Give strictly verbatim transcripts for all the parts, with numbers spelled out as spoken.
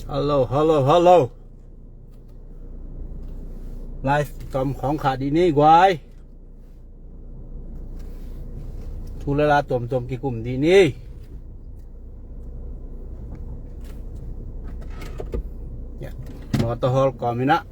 Hello, hello, hello. Live tom khawng khah dih ni guai. Thu le la tuamtuam kikum dih ni. Mawtaw hawl kawm in ah.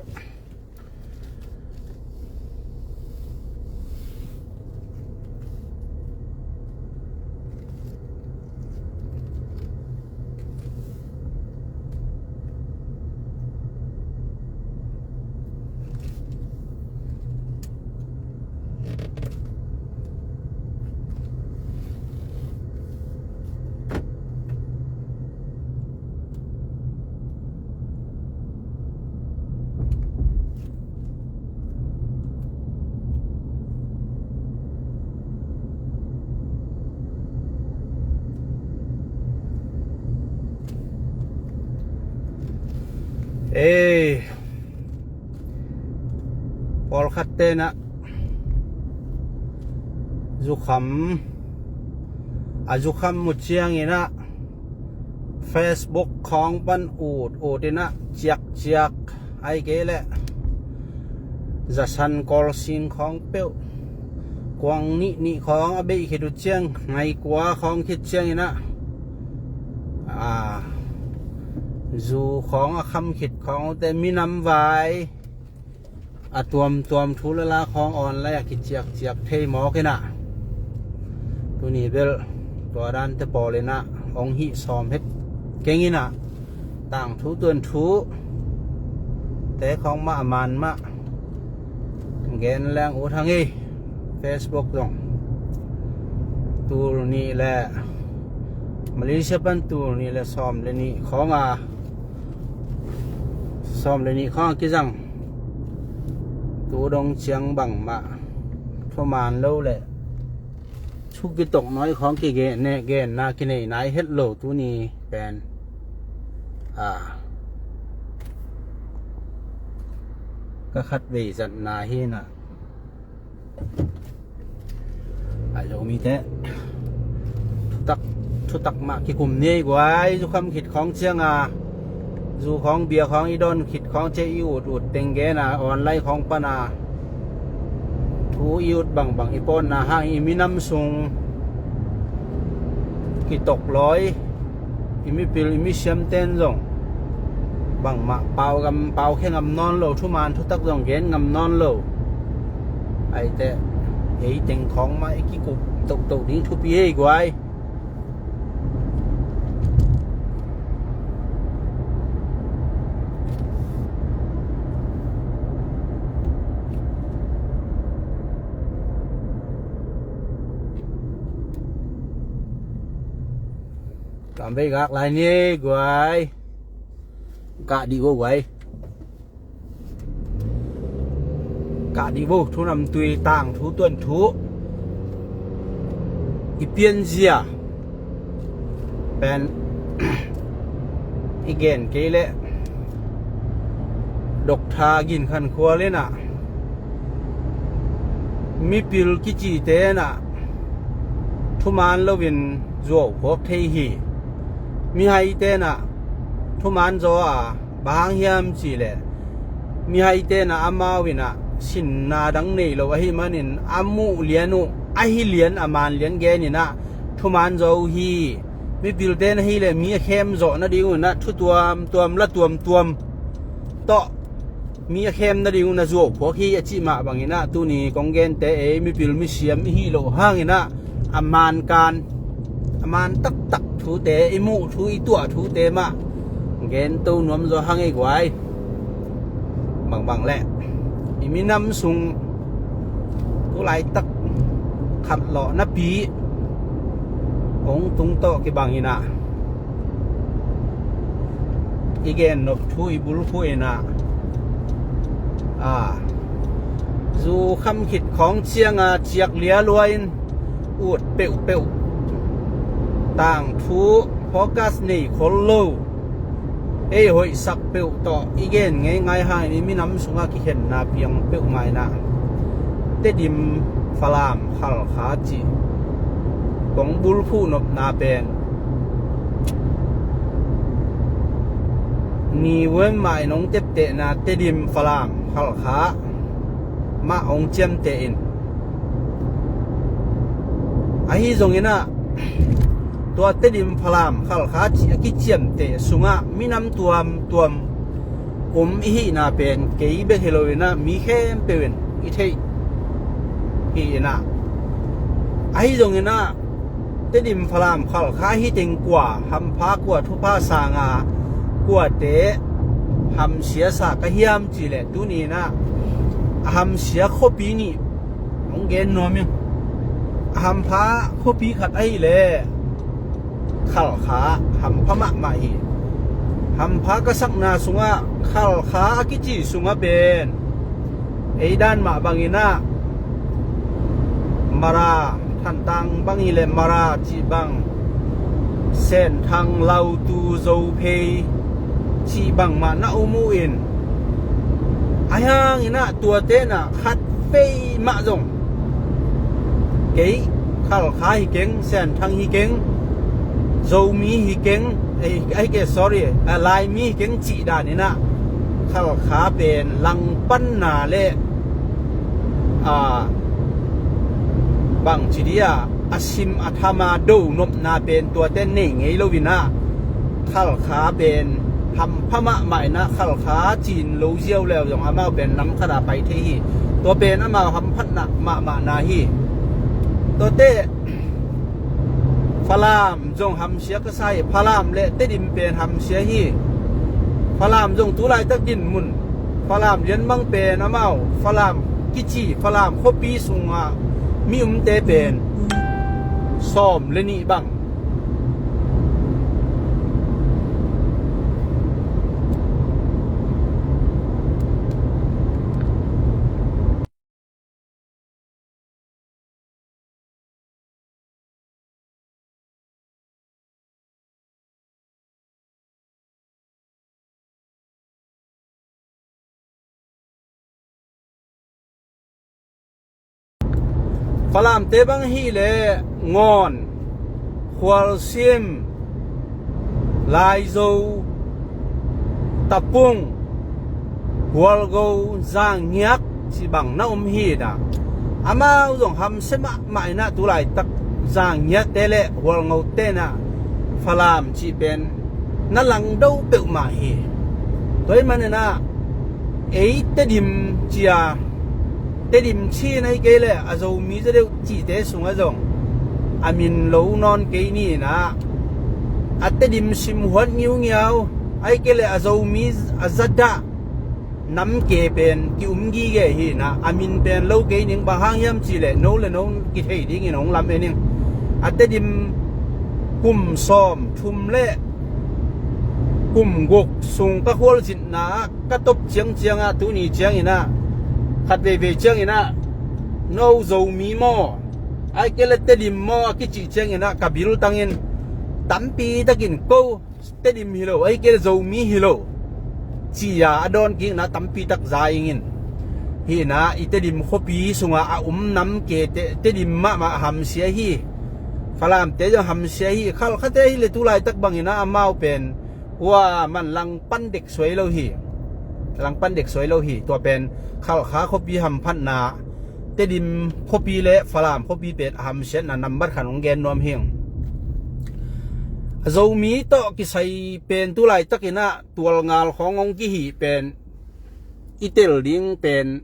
Ei, pawlkhat tenah zukham, a zukham mu ciangin ah Facebook khawng pan ut ut in ah ciakciak, ahih kei leh zasan kawlsin khawng peuh, kuang nih nih khawng a beih khit uh ciang, ngaih kua khawng khit ciangin ah, a, zu khawng a kham khit khawng uh te, minam vai a tuamtuam thu le la khawng online ah kiciakciak thei mawk in ah, tuni bel tua dante pawl in ah hong hih sawm het keng in ah, tangthu tuanthu te khawng mah a man mah gen leng ut hang ei. Facebook zong tul nih le, Malaysia pan tul nih le sawm le nih khawng a, sawm le nih khawng a kizang tu dong ciang bangmah thuman lo le, thu kitok nawi khawng kigen, genna kinei nai het lo tuni pen, a, ka khatvei zatna hi in ah. A Zomite thutak, thutak mah kikum ni ei guai. Zukham khit khawng ciang a, zu khawng bia khawng i dawn khit khawng ciang i ut ut teng gen a, online khawng pan a thu i ut bangbang i pawtna hang i minam sung kitok lawi, i mipil i misiam ten zong bangmah pau gam, pau khe ngam nawn lo, thuman thutak zong gen ngam nawn lo. Aite ei teng khawng mah i kikup tohtoh ding thupi ei guai. Kam vei gak lai ni ei guai. Kah dih vo guai. Kah dih vo, thu namtui, tangthu tuanthu i pianzia pen i gen kei leh Doctor Gin Khan Khual in ah, mipil kicite in ah thuman loin zuau phuak thei hi. Mihaite in ah thuman zaw a, bang hang hiam cih leh mihaite in ah amau in ah sinna dang nei lo ahih manin a muh lian uh, a hi lian, a man lian gen in ah thuman zaw uh hi. Mipilte in ahih leh mi a khem zawh nading un ah thu tuamtuam, la tuamtuam tawh mi a khem nading un a zuau phuak hi a cih mah bangin ah, tuni kong gente ei mipil misiam i hih loh hangin ah, a mankan, a man taktak thute, i muh thu, i tuah thute mah gen to nuam zaw hang ei guai. Bangbang leh i minam sung tu laitak khatlawh napi hong tung tawh kibangin ah, i gen nop thu i bulphuh in ah, a, zu kham khit khawng ciang a ciak lialua in ut peuhpeuh, tangthu focus nei khol lo, ei hoihsak peuh tawh i gen ngeingai hangin i minam sungah kikhenna piang peuhmah in ah, Tedim, Falam, Khalkha cih kong bulphuh nopna pen Ni wen mah in hong teptehna Tedim, Falam, Khalkha mah hong ciamteh in, ahi zonginah tua Tedim, Falam, Khalkha cih a kiciamteh sungah minam tuamtuam om i hihna pen kei bek hi loinah mi khempeuh in i theih hi inah, ahi zonginah Tedim, Falam, Khalkha hi teng kua hampha, kua thupha sanga, kuate hamsia sa ka hiam cihleh, tuni inah a hamsia khuapi nih hong gen nuam ing. A hampha khuapi khat ahileh Khalkha hampha mahmah hi. Hampha ka sakna sungah Khalkha a kici sungah pen ei dan mah banginah Mara, Thantlang bang hileh Mara cih bang, Senthang, Lautu, Zophei cih bang mah na um uh in, ahi hanginah tuate inah khat vei mah zong kei Khalkha hi keng, Senthang hi keng, Zomi hi keng, eh, ahi kei, sorry, ah, Laimi hi keng cih daninah Khalkha pen langpanna le, ah, bangci dia a sim a thama do nopna pen tuate nei ngei loinah Khalkha pen hampha mahmah inah Khalkha cin lo ziau leu zong amau pen nam khata pai thei hi. Tua pen amau hamphatna mahmahna hi. Tuate Falam zong hamsia ka sa hi. Falam le Tedim pen hamsia hi. Falam zong tulaitak dinmun, Falam lianmang pen amau Falam kici Falam khuapi sungah mi umte pen sawm le nih bang. Falamte bang hileh Ngawn, Khualsim, Laizo, Tapung, Hualgo, Zangiak cih bang na um hi inah, amau zong hamsia mahmah inah tulaitak Zangiakte le Hualgote inah Falam cih pen na langdo peuhmah hi. Tua ahih maninah ei Tedim cia, Tedim Chin ahi kei leh a Zomi za deuh cihte sungah zong a min lo nawn kei ni inah, a Tedim simhuat ngiungiau ahi kei leh a Zomi a za dah namke pen ki-um gige hi inah, a min pen lo kei ning, bang hang hiam cihleh no le no kithei dingin hong lam-en ing. A Tedim kum sawm thum le kum guk sung ka khualzinna ah ka top ciangciangah tuni cianginah khat veivei cianginah no Zomi maw, ahi kei leh Tedim maw a kicih cianginah ka biltangin tampi takin ko Tedim hi lo, ahi kei leh Zomi hi lo ci-a a dawn kikna tampi tak za ingin. Hi inah i Tedim khuapi sungah a um namke Te-, Tedim mahmah hamsia hi. Falamte zong hamsia hi. Khalkhate hileh tulaitak banginah amau pen kua man langpan dek suai lo hi. Langpan dek suai lo hi. Tua pen Khalkha khuapi hamphatna, Tedim khuapi le Falam khuapi pen a hamsiatna nambat khat hong gen nuam hing. A Zomi tawh kisai pen tulaitakinah tualngal khawng hong kihih pen i tel ding pen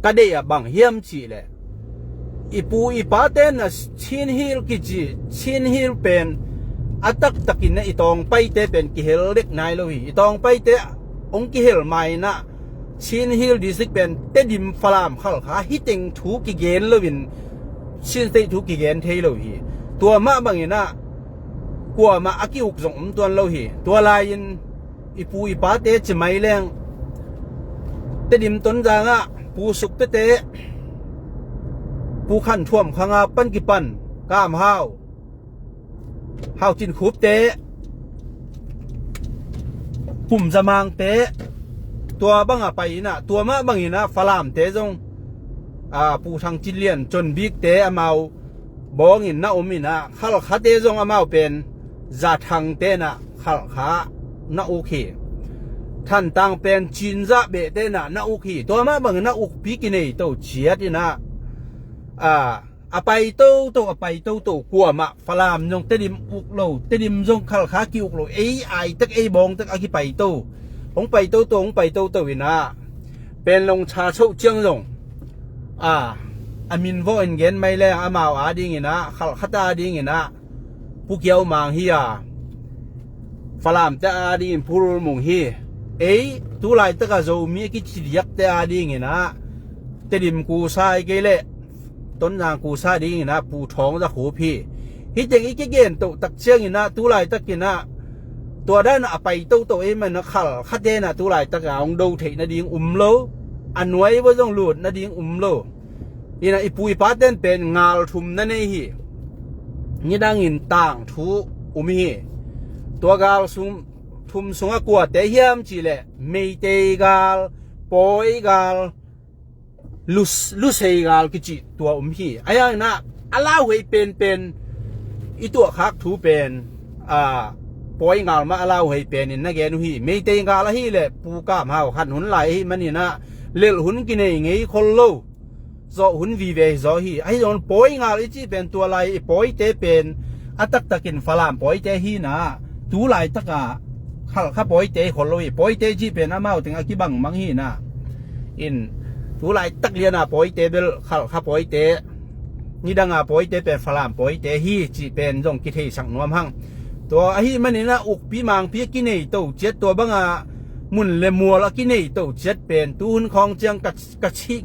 ka deih ah bang hiam cihleh, i pu i pate na Chin Hill kici, Chin Hill pen a taktakin na i tawngpaite pen kihel dek nai lo hi. I tawngpaite hong kihel mainah Chin Hill District pen Tedim, Falam, Khalkha hi teng thu kigen loin Chin State thu kigen thei lo hi. Tua mah banginah kuamah a ki-uk zong om tuan lo hi. Tua lai-in i pu i pate ci mai leng Tedim Tonzang ah Pu Suk Tete, Pu Khan Thuam Khanga pan kipan Kam Hau, Hau Cin Khupte, Pum Za Mangte, tua bangah pai inah, tua mah banginah Falamte zong, a, Pu Thang Cin Lian, Con Bikte amau bawngin na om inah, Khalkhate zong amau pen Za Thangte inah Khalkha na uk hi. Thantlang pen Chin zah behte na na uk hi. Tua mah bang na ukpi kinei to ciat in ah, a, a pai toto, a pai toto kuamah Falam zong Tedim uk lo, Tedim zong Khalkha ki-uk lo, ei Aitak ei Bawngtak a kipai to, hong pai toto, hong pai toto in ah, Panglong Cha Choh ciang zong, a, a min vawh in gen mai leng amau ading in ah, Khalkhate ading in ah Pu Kiau Mang hi a, Falamte ading in Pu Lul Mung hi. Ei tu laitak a Zomi a kici diakte ading in ah Tedim kusa hi kei leh Tonzang kusa ding in ah Pu Thawng Za Khup hi. Hih teng i kigen toh tak ciang in ah tu laitak in ah tua dan a pai toto ei man a Khalkhate in ah tu laitak a hong do theih nading um lo. A nuai vua zong lut nading um lo. In ah i pu i paten pen ngal thum na nei hi. Nidang in tangthu um hi. Tua gal sung, thum sungah kuate hiam cih leh Meitei gal, Pawi gal, Lus-, Lusei gal kicih tua um hi. A hiang in ah a lauhuai penpen i tuahkhak thu pen, a, Pawi gal mah a lauhuai pen in na gen uh hi. Meitei gal ahih leh Pu Kam Hau khan hun lai ahih man in ah lelh hun kinei ngei khol lo, zawh hun vive hi zaw hi. Ahi zong Pawi gal i cih pen tua lai i Pawite pen a taktakin Falam Pawite hi in ah tu laitak a Khalkha Pawite hi khol lo hi. Pawite cih pen amau teng a kibangmang hi in ah, in tu laitak lian a Pawite bel Khalkha Pawite, nidang a Pawite pen Falam Pawite hi cih pen zong kitheisak nuam hang. Tua ahih man in ah ukpi mangpi a kinei to ciat, tua bang a mun le mual a kinei to ciat pen tu hun khawng ciang ka, ka ci-,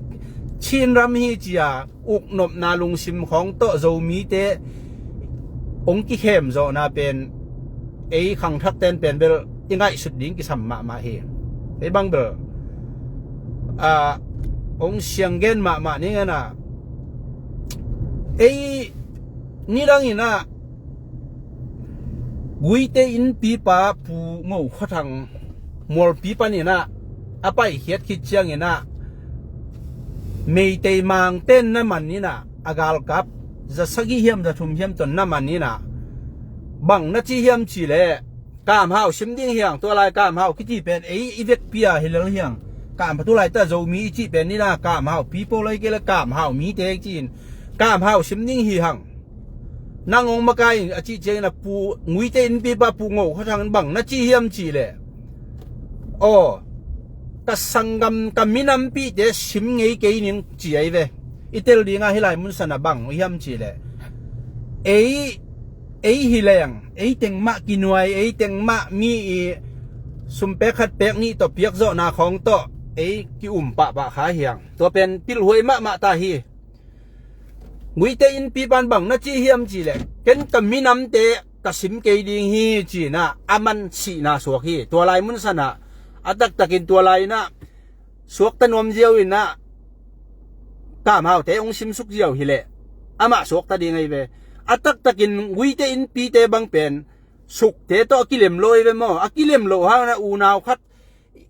Chin ram hi ci a uk nopna lungsim khawng tawh Zomite hong kikhem zawhna pen ei khangthakten pen bel i ngaihsut ding kisam mahmah hi. Ei bang bel, a, hong siang gen mahmah ning in ah, ei nidang in ah Guite innpipa Pu Ngo Khua Thang mualpi pan in ah a paikhiat khit ciang in ah Meitei mangten na man in ah a galkap za sagih hiam za thum hiam tawh na man in ah bang na ci hiam cih leh Kam Hau sim ding hi hang. Tua lai Kam Hau kiti pen ei i vekpi a hi lel hi hang. Kam Hau tu laitak Zomi i cih pen nidang a Kam Hau people lai kei leh Kam Hau mite ci in Kam Hau sim ding hi hang. Nang hong makai in a cih ciang in ah Pu, Guite innpipa Pu Ngo Khua Thang in bang na ci hiam cih leh, aw, ka sanggam ka minampihte sim ngei kei ning ci ahi ve. I tel ding a hih lai mun san a bang hiam cih leh, ei, ei hi leng ei teng mah kinuai, ei teng mah mi i sumpek khat pek nih tawh piak zawhna khawng tawh ei ki-um pahpah kha hi hang. Tua pen pilhuai mahmah ta hi. Guite innpipan bang na ci hiam cih leh, ken ka minamte ka sim kei ding hi ci in ah a man sihna suak hi. Tua lai mun san ah a taktakin tua lai in ah suakta nuam ziau in ah Kam Haute hong simsuk ziau hi leh amah suakta ding ahi ve. A taktakin Guite innpite bang pen Sukte tawh a kilem lo ahi ve maw? A kilem loh hang in ah unau khat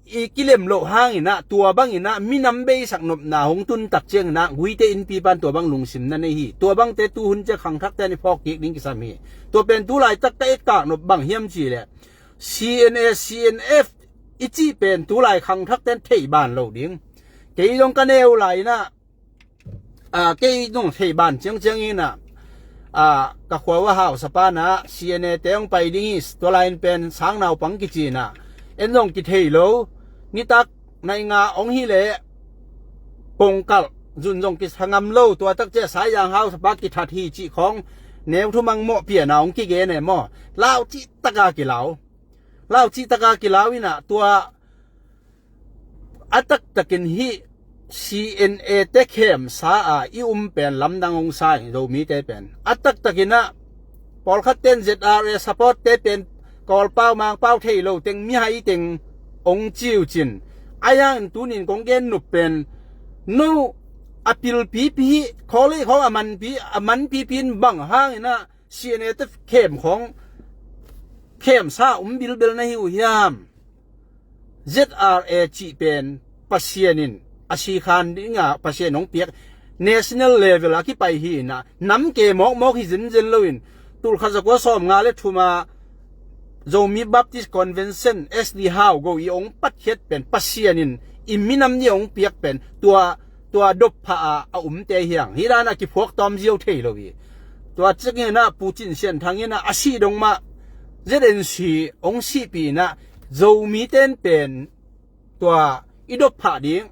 i kilem loh hang in ah tua bang in ah minam beisak nopna hong tun tak ciang in ah Guite innpipan tua bang lungsim na nei hi. Tua bangte tuhun ciang khangthakte in i phawk kik ding kisam hi. Tua pen tu laitak ka etkak nop bang hiam cih leh, C N A, C N F i cih pen tu lai khangthakte in theih ban lo ding. Kei zong ka neu lai in ah, a, kei nong thei ban ciangciang in ah, a, ka khua uh a hausapa in ah C N A te hong pai ding hi, tua lai in pen sang naupang kici in ah, en zong kithei lo, nitak nai nga hong hi leh kongkalh zun zong kisa ngam lo, tua tak ciang Saizang hausapa kithat hi cih khawng neu thumang mawh pian a hong kigen e maw? Lau cih taka kilau. Lau cih taka kilau in ah tua a taktakin hih C N A te khemsa a i um pen lamdang hong sa hi, Zomite pen. A taktakin ah pawlkhatte in Z R A support te pen Kawlpau Mangpau thei lo teng, mihai teng hong ciucin. A yang in tunin kong gen nup pen, no a pilpipi hi, khawlei khawng a manpi, a manpipi in bang hang in ah C N A te khem khawng khemsa um bilbel na hi uh hiam? Z R A cih pen Pasian in a sikhan ding a Pasian hong piak national level a kipai hi in ah, nam ke mawkmawk hi zenzen lo in, tulkhat zakua sawmnga le thum a Zomi Baptist Convention, S D Hau go i ong patkhiat pen Pasian in i minam ni ong piak pen tua, tua dop pha a, a umte hiang. Hi dan a kiphuak tawm zio thei lo hi. Tua ciangin ah Pu Cin Sian Thang in ah a sih dong mah Z N C ong sihpih in ah Zomi ten pen tua i dop phah ding,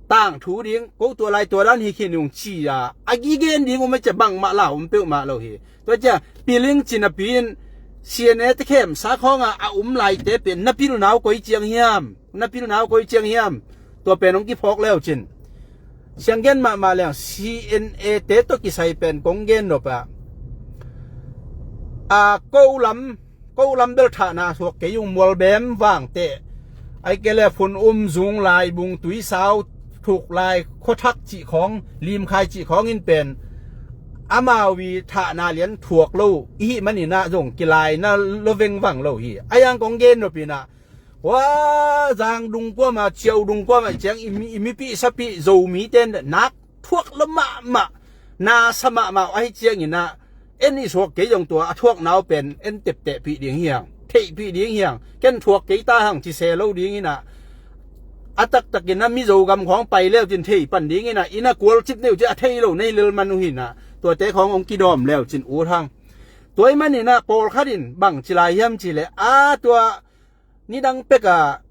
tangthu ding, ko tua lai tua dan hi khin ung ci a, a gigen ding um a cia bangmah la um peuhmah lo hi. Tua cia piling cin a pi in C N A te khemsa khawng a, a um laite pen na pilnau koi ciang hiam, na pilnau koi ciang hiam. Tua pen hong kiphawk leu cin sianggen mahmah leng C N A te tawh kisai pen kong gen nop a, a ko lam, ko lam bel thahna suak kei ung, Mualbem vangte, ai ke le Phun Um, Zung, Laibung, Tuisau, Thuk Lai, Khuathak cih khawng, Limkhai cih khawng in pen amau i thahna lian thuak lo i hih manin ah zong kilai na lo vengvang lo hi. A yang kong gen nop in ah, hua Zang dung kuam a, Ciau dung kuam a ciang i mi, i mipih sapih Zomi ten nak thuak lo mahmah, na sa mahmah ahi ciangin ah, en i suak kei zong tua a thuaknau pen en teptehpih ding hiang, theihpih ding hiang, ken thuak kei ta hang ci se lo ding in ah, a taktakin ah Mizo gam khawng pai leu cin thei pan ding in ah, inn a kualcip neu cin a thei lo nei lel man uh hi in ah, tuate khawng hong kidawm leu cin ut hang. Tua i manin ah pawlkhat in bang ci lai hiam ci le, a tua nidang pek a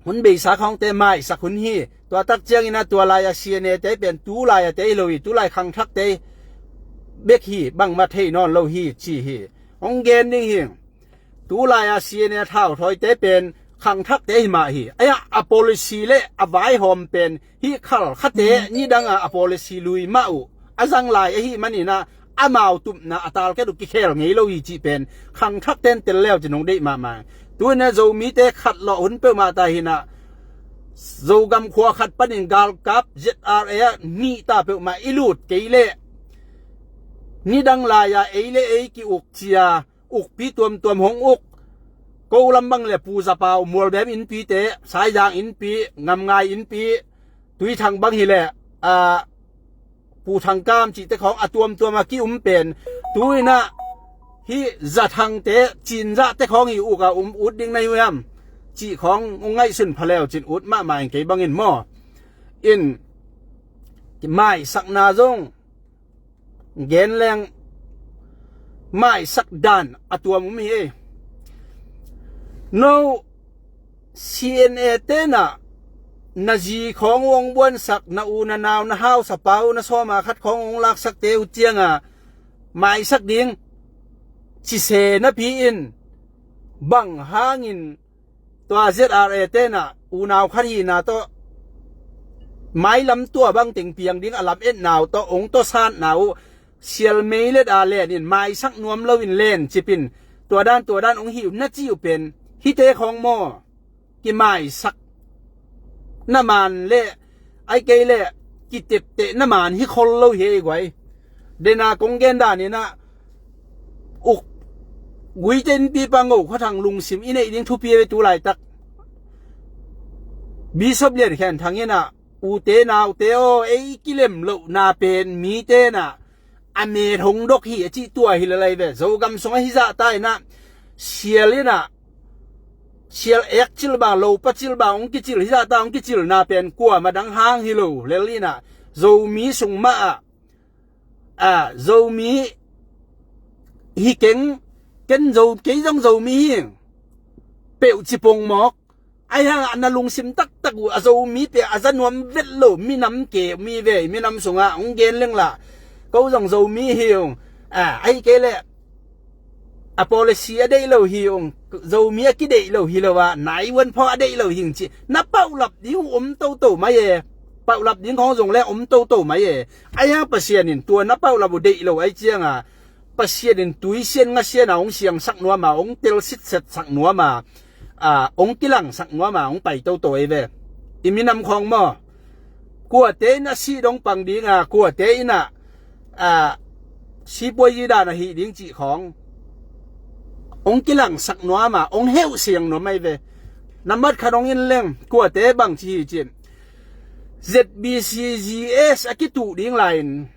hun beisa khawngte maisak hun hi. Tua tak ciangin ah tua lai a C N A te pen tu lai a te hi lo hi, tu lai khangthakte bek hi, bangmah thei nawn lo hi ci hi. Hong gen ding hi. Tu lai a C N A thauthawite pen khangthakte hi mah hi. Ai ah, a policy le a vaihawm pen hih khalkhate nidang a, a policy lui mah uh a zang lai ahih manin ah, amau tupna a talket uh kikhel ngei lo hi cih pen khangthak ten tel leu cin hong deih mahmah. Tu in ah Zomite khat lawh hun peuhmah ta hi in ah, Zogam khua khat panin galkap Z R A ah nih ta peuhmah i lut kei leh, nidang lai a ei le ei ki-uk cia, ukpi tuamtuam hong uk. Ko lam bang le Pu Za Pau, Mualbem innpite, Saizang innpi, Ngamngai innpi, Tuithang bang hi le, a, Pu Thang Kam cihte khawng a tuamtuam a ki-um pen, tu in ah hih Za Thangte, Cin Zate khawng hi uk a um ut ding na hi uh hiam cih khawng hong ngaihsun pha leu cin ut mahmah in kei bangin maw. In maisakna zong gen leng maisak dan a tuam um hi. No, C N A ten ah na zi khawng uh hong buansak, na u na nau, na hausa pa uh, na sawma khat khawng uh hong laksakte uh ciang a maisak ding ci se napi in, bang hangin tua Z R A ten ah unau khat hihna tawh mailam tua bang teng piang ding a lam etna uh tawh, ong tawh satna uh, sial meilet a len in maisak nuam lo in len cip in, tua dan tua dan ong hi uh na ci uh pen hihte khawng maw, kimaisak na man le, ai kei le kitepteh na man hi khol lo hi ei guai. Dena kong gen dan in ah, uk guite in pipa ngo khuathang lungsim i neih ding thupi a ve tu laitak. Bishop Lian Khen Thang in ah, ute naute aw, ei kilem lohna pen mite in ah a met hong dok hi a cih tua hi lalai ve. Zogam sungah hizah ta in ah, sial in ah, sial ek cilba, lopa cilba hong kicil, hizah ta hong kicilna pen kuama dang hang hi lo lel in ah, Zomi sung mah ah, a, Zomi hi keng, ken Zo, kei zong Zomi hi peuh ci pongmawk. Ai hang a na lungsim taktak uh a Zomi pia a za nuam vet lo, minam ke mi ve, minam sungah hong gen leng lah, ko zong Zomi hi ung, a, ai kei le a policy a deih lo hi ung, Zomi a kideih lo hi lo a, naiwan phaw a deih lo hi ung ci na pauhlap ding uh om toto mai e. Pauhlap ding khawng zong le om toto mai e. Ai hang Pasian in tua na pauhlap uh deih lo ai ciang a, Pasian in tuisian ngasian a hong siangsak nuam a, hong tel sitsetsak nuam a, a, hong kilangsak nuam a, hong pai toto ei ve. I minam khawng maw, kuate in a sih dong pang ding a, kuate in a, a, sipuai zi dan a hih ding cih khawng hong kilangsak nuam a, hong heuh siang nuam ei ve. Nambat khat hong in leng, kuate bang ci hi cin, Z B C Z S a kituh ding lai in,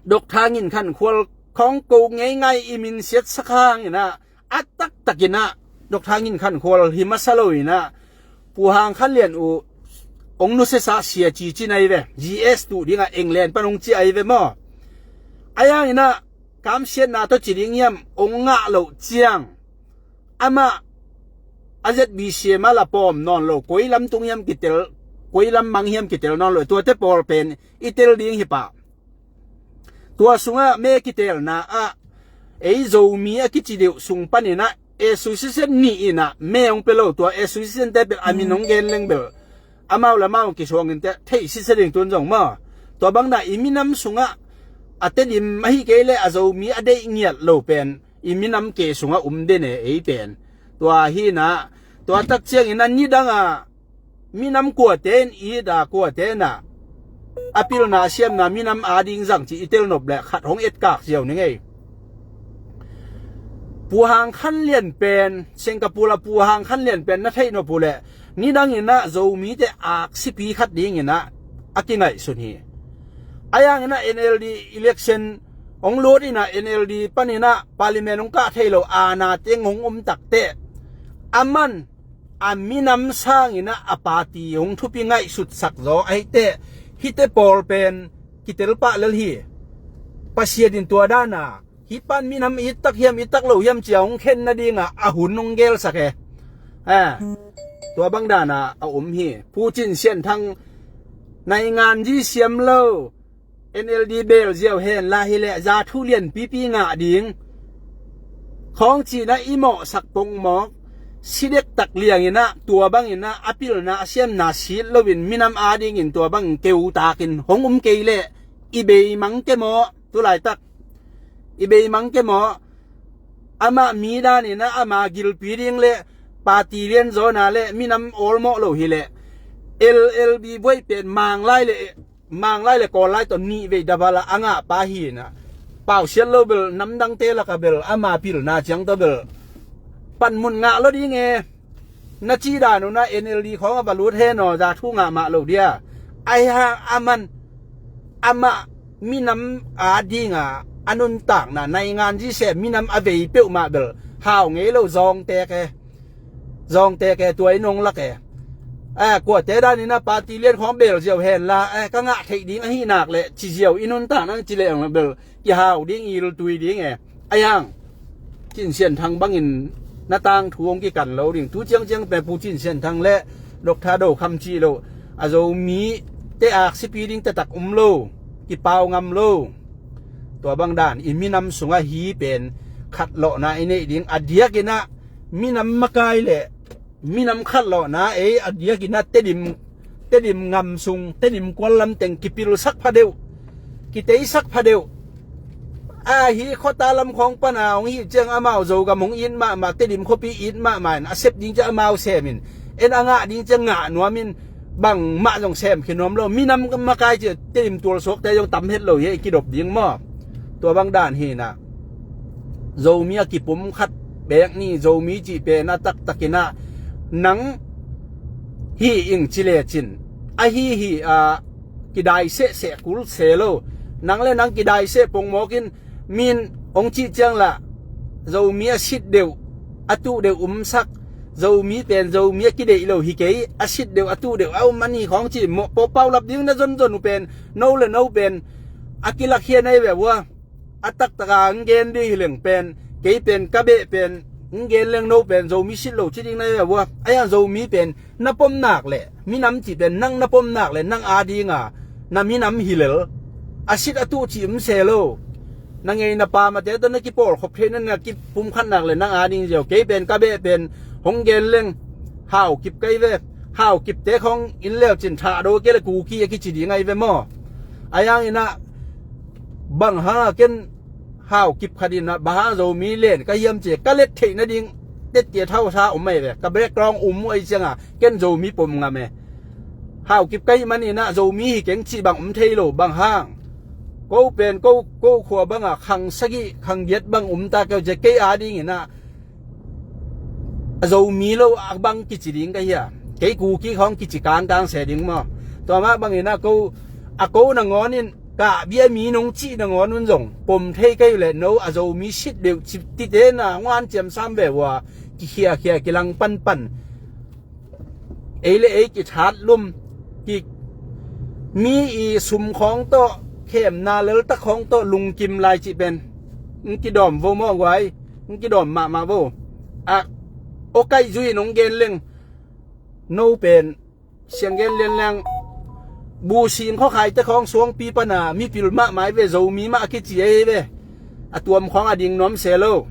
Dok Thang in Khan Khual khawng ko ngeingai i min siatsak hang in ah, A taktakin ah Dr. Ngin Khan Khual hi masa lo in ah Pu Hang Khan Lian uh hong nusiasa sia cici nai ve. G S tuh dingah England pan hong ci ai ve maw? A yang in ah kamsiatna tawh ci ding hiam hong ngah loh ciang amah a Z B C M a la pawm nawn lo, koi lam tung hiam kitel, koi lam mang hiam kitel nawn lo, tuate pawl pen i tel ding hi pah. Tua sungah me kitelna ah ei Zomi a kici deuh sung panin ah association nih in ah me hong pia lo, tua association te bel a min hong gen leng bel amau le amau kisuangin te theih sitset ding tun zong maw? Tua bangna i minam sungah a Tedim ahi kei le a Zomi a deih ngiat lo pen i minam ke sungah um den e ei pen. Tua hi in ah tua tak ciangin ah nidangah minam kuate in i da kuate in ah a pilna a siamna minam ading zang ci i tel nop le khat hong etkak ziau ni ngei. Pu Hang Khan Lian pen, Singapore a Pu Hang Khan Lian pen na theih nop uh le nidangin ah Zomite aksipi khat dingin ah a kingaihsun hi. A yangin ah N L D election hong lut in ah N L D panin ah parliament hong kah thei lo ana teng hong um takteh a man a minam sangin ah a party hong thupi ngaihsutsak zaw ahiteh hite pawl pen kitel pah lel hi. Pasian in tua dana hih pan minam it tak hiam it tak lo hiam cia hong khen nadingah a hun hong gelsak e. Tua bang dana a um hi. Pu Cin Sian Thang naingan ji siam lo, N L D bel ziau hen la hileh za thu lianpipi ngah ding khawng cina i mawhsak pongmawk si dektak lianginah tua banginah a pilna a siamna sit loin minam adingin tua bangin keutakin hong um kei leh i beimang ke maw? Tulaitak i beimang ke maw? Amah mi daninah ama gilpi ding le party lianzawna le minam awlmawh lo hileh L L B buai pen Manglai le Manglai le Kawllai tawh nih vei dabala a ngahpa hinah pausiat lo bel namdangte laka bel ama pilna ciang tawh bel panmun ngah lo ding e. Na cih dan unah N L D khawng a va lut hen aw, za thu ngah mah lo dia. Aihang a man amah minam a dinga a nuntakna naingan zise minam a vei peuhmah bel hau ngei lo zawngte ke zawngte ke tua i nong lak e. Kuate daninah party lian khawng bel ziau hen la ka ngah theih ding ahi nak le ci ziau i nuntakna ci leh ang bel kihau ding i lutui ding e. Aihang Cin Sian Thang bangin na tangthu hong kikan lo ding. Tu ciangciang pe Pu Cin Sian Thang le Dr. Do Kham cih lo a Zomi te aksipi ding taktak um lo, kipau ngam lo. Tua bang dan i minam sungah hi pen khatlawhna i neih ding a diakinah minam makai le minam khatlawhna ei a diakinah Tedim Tedim ngam sung Tedim kual lamteng kipilsak phadeuh, kiteisak phadeuh. A hi khuata lam khawng pana hong hih ciang amau Zogam hong it mahmah, Tedim khuapi it mahmah in a sep ding ciang amau semin en a ngah ding ciang ngah nuamin bangmah zong sem khin nuam lo. Minam makai ci Tedim tualsuakte zong tam het lo hi a i kidop ding maw? Tua bang dan hinah Zomi a kipum khat bek ni Zomi cih pen a taktakinah nang hi ing ci lecin ahi hi a kidai sehseh kul se lo. Nang le nang kidai seh pongmawkin min hong cih ciang lah Zomi a sit deuh a tuh deuh umsak, Zomi pen Zomi a kideih lo hi kei, a sit deuh a tuh deuh a um a ni khawng cih mawh pawpaulap ding na zonzon uh pen no le no pen a kilakkhia nai ve ua. A taktaka ang gen ding hileng pen kei pen ka beh pen ang gen leng no pen Zomi sit lo ci ding nai ve ua. Aihang Zomi pen na pomnak le minam cih pen nang na pomnak le nang adinga na minam hilel a sit a tuh cih um se lo. Na ngei na pamate tawh na kipawlkhop theihna na kipumkhatnak le nang ading ziau kei pen ka beh pen hong gen leng haukip kai ve. Haukipte khawng in leucin thahdo kei le Kuki a kici ding ai ve maw? Aihanginah bang hanga ken haukip khatinah bang hang Zomi len ka hiam cie ka let theih nading tettiat hausa um ai ve. Ka background um uh ai cianga ken Zomi pom ngam e. Haukip ka hih maninah Zomi hi keng cih bang um thei lo. Bang hang ko pen ko ko khua banga khang sagih khang giat bang um ta keu cie kei adinginah a Zomi lo a bang kici ding ka hia? Kei Kuki khawng kici kangkang se ding maw? Tua mah banginah ko a ko nangawnin Kah bia mi nong cih nangawn un zong pom thei kei uh leh no a Zomi sit deuh ciptite na nganciam sam ve uh a, kikhiakhia kilang panpan. Ei le ei kithat lum, ki mi i sum khawng tawh, khemna leltak khawng tawh lungkim lai cih pen ng kidawm vo maw guai, ng kidawm mahmah vo. A, aw kaih zui nong gen leng, no pen siang gen lianliang. Busing khuakhaite khawng suangpi pana mipil mahmah i ve, Zomi mah a kici ei ve. A tuam khawng a ding nuam se lo.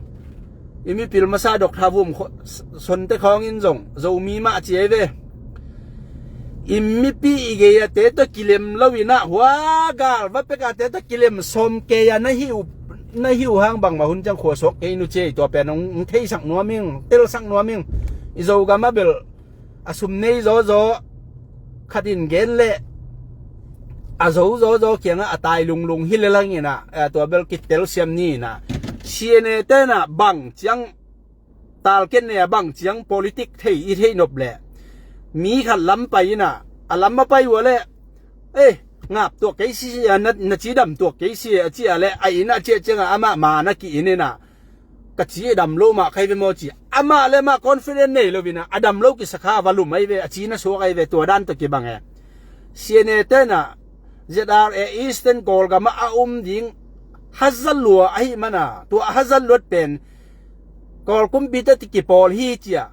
I mipil masa Doctor Vum kho-, Sonte khawng in zong Zomi mah a ci ei ve. I mipi i gei a te tawh kilem lo inah hua gal va pek a te tawh kilem sawm kei a na hi uh, na hi uh hang bangmah hun ciang khuasuak kei nu ci ei. Tua pen hong theisak nuam ing, telsak nuam ing. I Zogam a bel a sum nei zawzaw khat in gen leh a zo zawzaw kiangah a tai lunglung hi le lang inah, eh, tua bel kitel siam ni inah. C N A tenah bang ciang talken nei a bang ciang politik thei i theih nop leh mi khat lam pai inah a lam a pai uh a leh, eh, ngap tuak kei si a, na, na cidam tuak kei si a ci a leh a inah ciah ciangah amah ma na ki-in inah ka ci a dam lo mah kai ve maw ci. Amah le amah confident nei lo inah a dam lo kisa kha va lum ai ve, a ci na suak ai ve, tua dan tawh kibang e. C N A tenah Z R A Eastern Kawlgamah a um ding hazat lua ahi mana, tua a hazat luat pen Kawl kumpite ti kipawl hi cia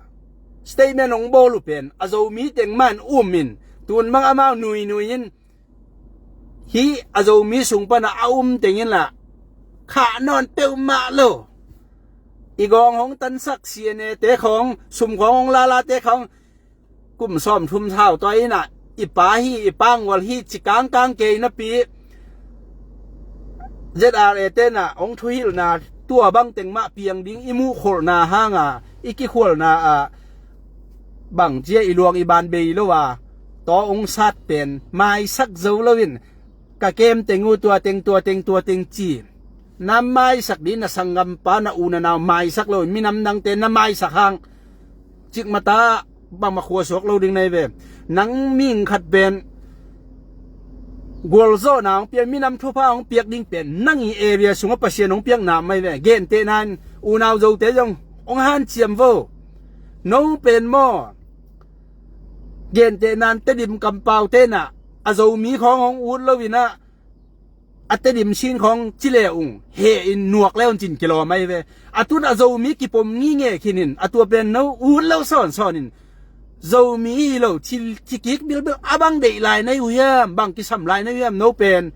statement hong bawl uh pen a Zomi teng man um in tun mang amau nuinui in hi a Zomi sung pana a um tengin lah khah nawn peuhmah lo. I gawng hong tansak C N A te khawng, sum khawng hong lala te khawng, kum sawm thum sau tua inah i pa hi, i pangwal hi ci kangkang kei napi Z R A tenah hong thuhilhna tua bang teng mah piang ding i muhkholhna hanga i kikhualna ah bang cia i luang i ban bei lo a, taw hong sat pen maisak zo loin ka kem teng uh tua teng, tua teng, tua teng ci. Na maisak ding, na sanggampa, na u na nau maisak lo, minam dangte na maisak hang cikmata bangmah khuasuak lo ding na hi ve. Nang mihing khat pen gualzawhna hong piak, minam thupha hong piak ding pen nang i area sungah Pasian hong piakna mai ve. Gentehna in unau Zote zong hong hanciam vo. No pen maw gentehna in Tedim kampau tenah a Zomi khawng hong ut lo inah a Tedim sin khawng ci le ung he in nuak le un cin kilawm ai ve. A tun a Zomi kipom ngingei khin in a tua pen no ut lo sawnsawn in Zomi hi lo ci, ci kik bilbil a bang deih lai na hi uh hiam, bang kisam lai na hi uh hiam no pen.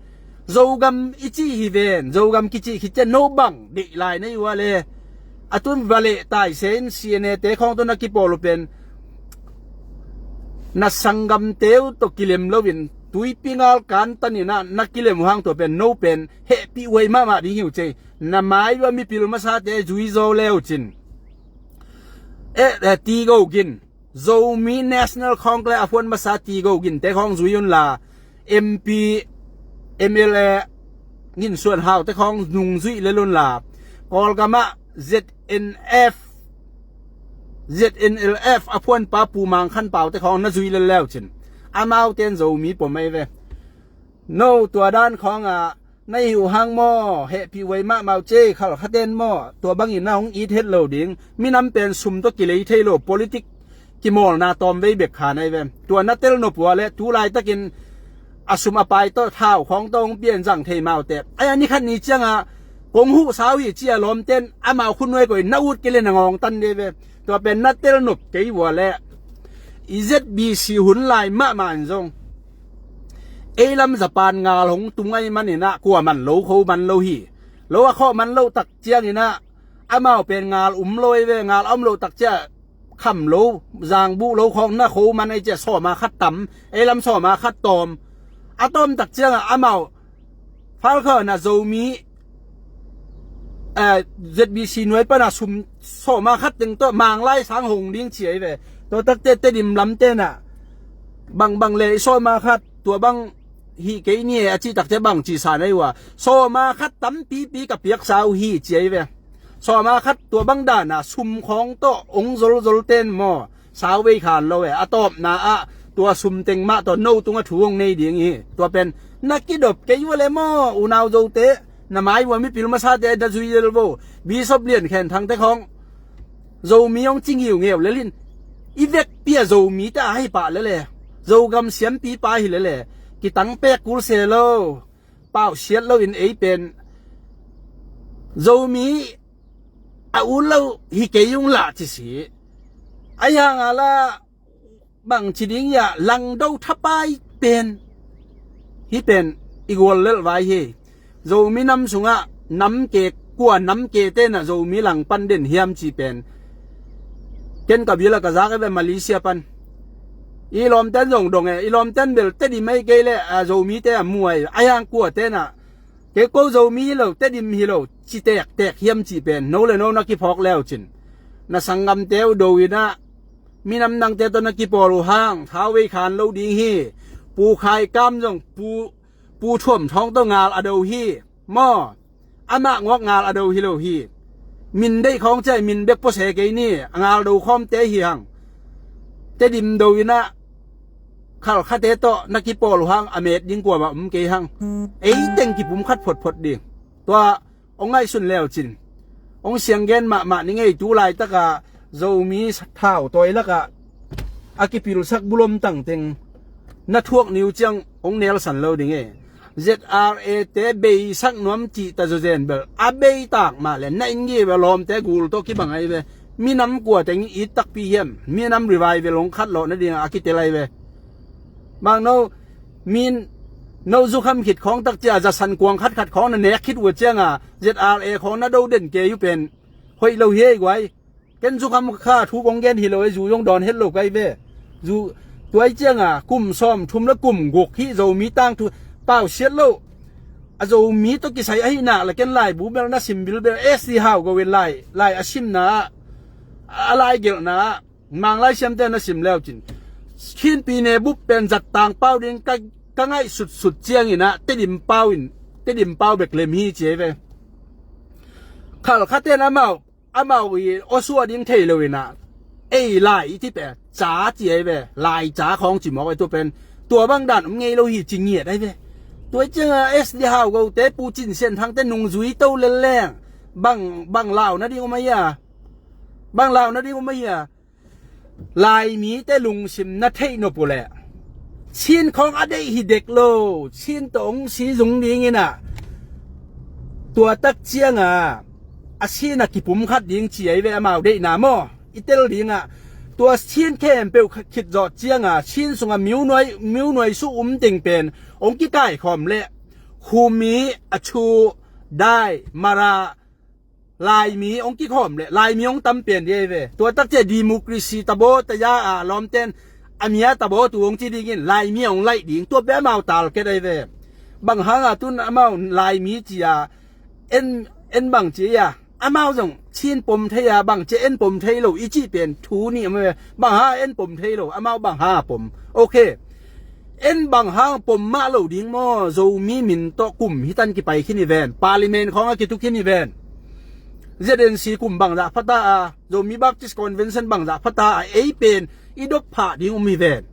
Zogam i cih hi ven, Zogam kicih khit cian no bang deih lai na hi uh a le. A tun va leh taise in C N A te khawng tawh na kipawl uh pen na sanggamte uh tawh kilem loin tuipi ngal kantan inah na kilem uh hang tua pen no pen hehpih huai mahmah ding hi uh cei. Na mai uh a mipil masate zui zaw le uh cin. Eh, eh, Tigo Gin, Zomi National Congress a phuan masa Tigo Ginte khawng zui unla, M P, M L A Ngin Suan Haute khawng nung zuih lel unla, Kawlgamah Z N F, Z N L F a phuanpa Pu Mang Khan Paute khawng na zui lel le uh cin. Amaute in Zomi pom ai ve. No tua dan khawngah na hi uh hang maw, hehpih huai mahmah uh cei, khalkhaten maw tua bangin na hong it het lo ding. Minam pen sum tawh kilei thei lo, politik kimawlna tawmvei bek kha na hi ve. Tua na tel nop uh a le tu laitakin a sum a pai tawh thau khawng tawh hong pian zang thei maute ai a ni khat ni ciangah kong huh sau hi ci a lawmten amau khun nuai koih na ut kei le na ngawng tan dei ve. Tua pen na tel nop kei uh a le i Z B C hun lai mahmah in zong ei lam Japan ngal hong tung ai maninah kua man lo kho man lo hi. Lo a khawh man lo tak cianginah amau pen ngal um lo ei ve, ngal a um lo tak ciah kham lo, zangbuh lo khawng na kho man ei ciah sawma khat tam, ei lam sawma khat tawm. A tawm tak ciangah amau Falkhawna Zomi, eh, Z B C nuai pana sum sawma khat teng tawh manglai sang hong ding ci ei ve. Tua takte Tedim lam tenah bangbang le i sawma khat tua bang hi kei ni e a cih takte bang ci sa nei uh a, sawma khat tampipi ka piaksa uh hi ci ei ve. Sawma khat tua bang dana sum khawng tawh hong zolzol ten maw sau vei khan lo e. A tawpna ah tua sum teng mah tawh no tungah thu hong nei ding hi. Tua pen na kidop kei uh le maw, unau Zote, na mai uh a mipil masate na zui lel vo, Bishop Lian Khen Thangte khawng Zomi hong ci ngiungeu lel hin, i vekpi a Zomite a hi pah lele, Zogam siampipa hi lele, kitang pek kul se lo, pausiat loin ei pen Zomi a ut lo hi kei ung lah ci si. A hiang a la bang ci ding ia, langdo thapai pen hi pen i gual lelh vai hi. Zomi nam sungah nam ke, kua nam ke tenah Zomi langpan den hiam ci pen ken ka bila ka zak e ve, Malaysia pan. I lawmten zong dong e, i lawmten bel Tedim ei kei le a Zomite a muai a hiang kua tenah kei ko Zomi hi lo, Tedim hi lo ci tektek hiam ci pen no le no na kiphawk leu cin, na sanggamte uh do inah minam dangte tawh na kipawl uh hang thauvei khan lo ding hi. Pu Khai Kam zong Pu, Pu Thuam Thawng tawh ngal a do hi maw. Amah ngawk ngal a do hi lo hi. Min deih khawng ciai min bek pua se kei ni, a ngal do khawmte hi hang. Tedim do inah Khalkhate tawh na kipawl uh hang a met ding kuamah um kei hang. Ei teng kipum khat photphot ding. Tua hong ngaihsun leu cin hong sianggen mahmah ni ngei. Tu laitaka Zomi thau tawi lakah a kipilsak bulom tangteng na thuak ni uh ciang hong nelsan lo ding e. Z R A te beisak nuam cih ta zawzen bel a beitak mah le na inn ngi ve lawmte gul tawh kibang ai ve. Minam kua teng it takpi hiam? Minam revival hong khat lawh nadingah a kitel ai ve. Bang no min no zukham khit khawng tak cia zasan kuang khat khat khawng na nek khit uh a cianga Z R A khawng na do den kei uh pen hoih lo hi ei guai. Ken zukham kha thu kong gen hi lo ei, zu zong dawn het lo kai ve. Zu tuai cianga kum sawm thum le kum guk hi Zomi tangthu pau siat lo. A Zomi tawh kisai ahi nak le ken laibu bel na sim bilbel S D Hau Go in lai, lai a simna ah, a lai gelhna ah Manglai siamte na sim leu cin Khinpi ne bup pen zat tang pau ding ka, ka ngaih sutsut cianginah Tedim pau in, Tedim pau bek lem hi ci ei ve. Khalkhaten amau, amau i awsua ding thei lo inah ei lai i ti pe ca ci ei ve. Lai ca khawng ci mawk ei tu pen tua bang dan om ngei lo hi ci ngiat ei ve. Tua cianga S D Hau Go te Pu Cin Sian Thangte nungzui to lel leng bang, bang lau nading om aia? Bang lau nading om aia? Laimite lungsim na theih nop uh leh Chin khawng a deih hi dek lo, Chin tawh hong si zung dinginah tua tak cianga a Chin a kipum khat ding ci ei ve amau deihna maw? I tel dingah tua Chin khempeuh khit zawh cianga Chin sungah miunuai, miunuai suh um teng pen hong kikaikhawm leh Khumi, Achu, Dai, Mara, Laimi hong kikhawm le Laimi hong tam pen ding ahi ve. Tua takcia democracy tabaw taya a lawmten a mia tabaw tu hong ci dingin Laimi hong laih ding tua pe amau target ahi ve. Bang hanga tun amau Laimi cia en, en bang cia amau zong Chin pom thei a bang cia en pom thei lo i cih pen thu nih amau ve. Bang ha en pom thei lo amau bang ha pom. Ok. En bang hang pom mah lo ding maw? Zomi min tawh kum hitan kipai khin hi ven. Parliament khawng a kituk khin hi ven. Z N C kum bangzah phata a, Zomi Baptist Convention bangzah phata a, ei pen i dop phah ding um hi ven.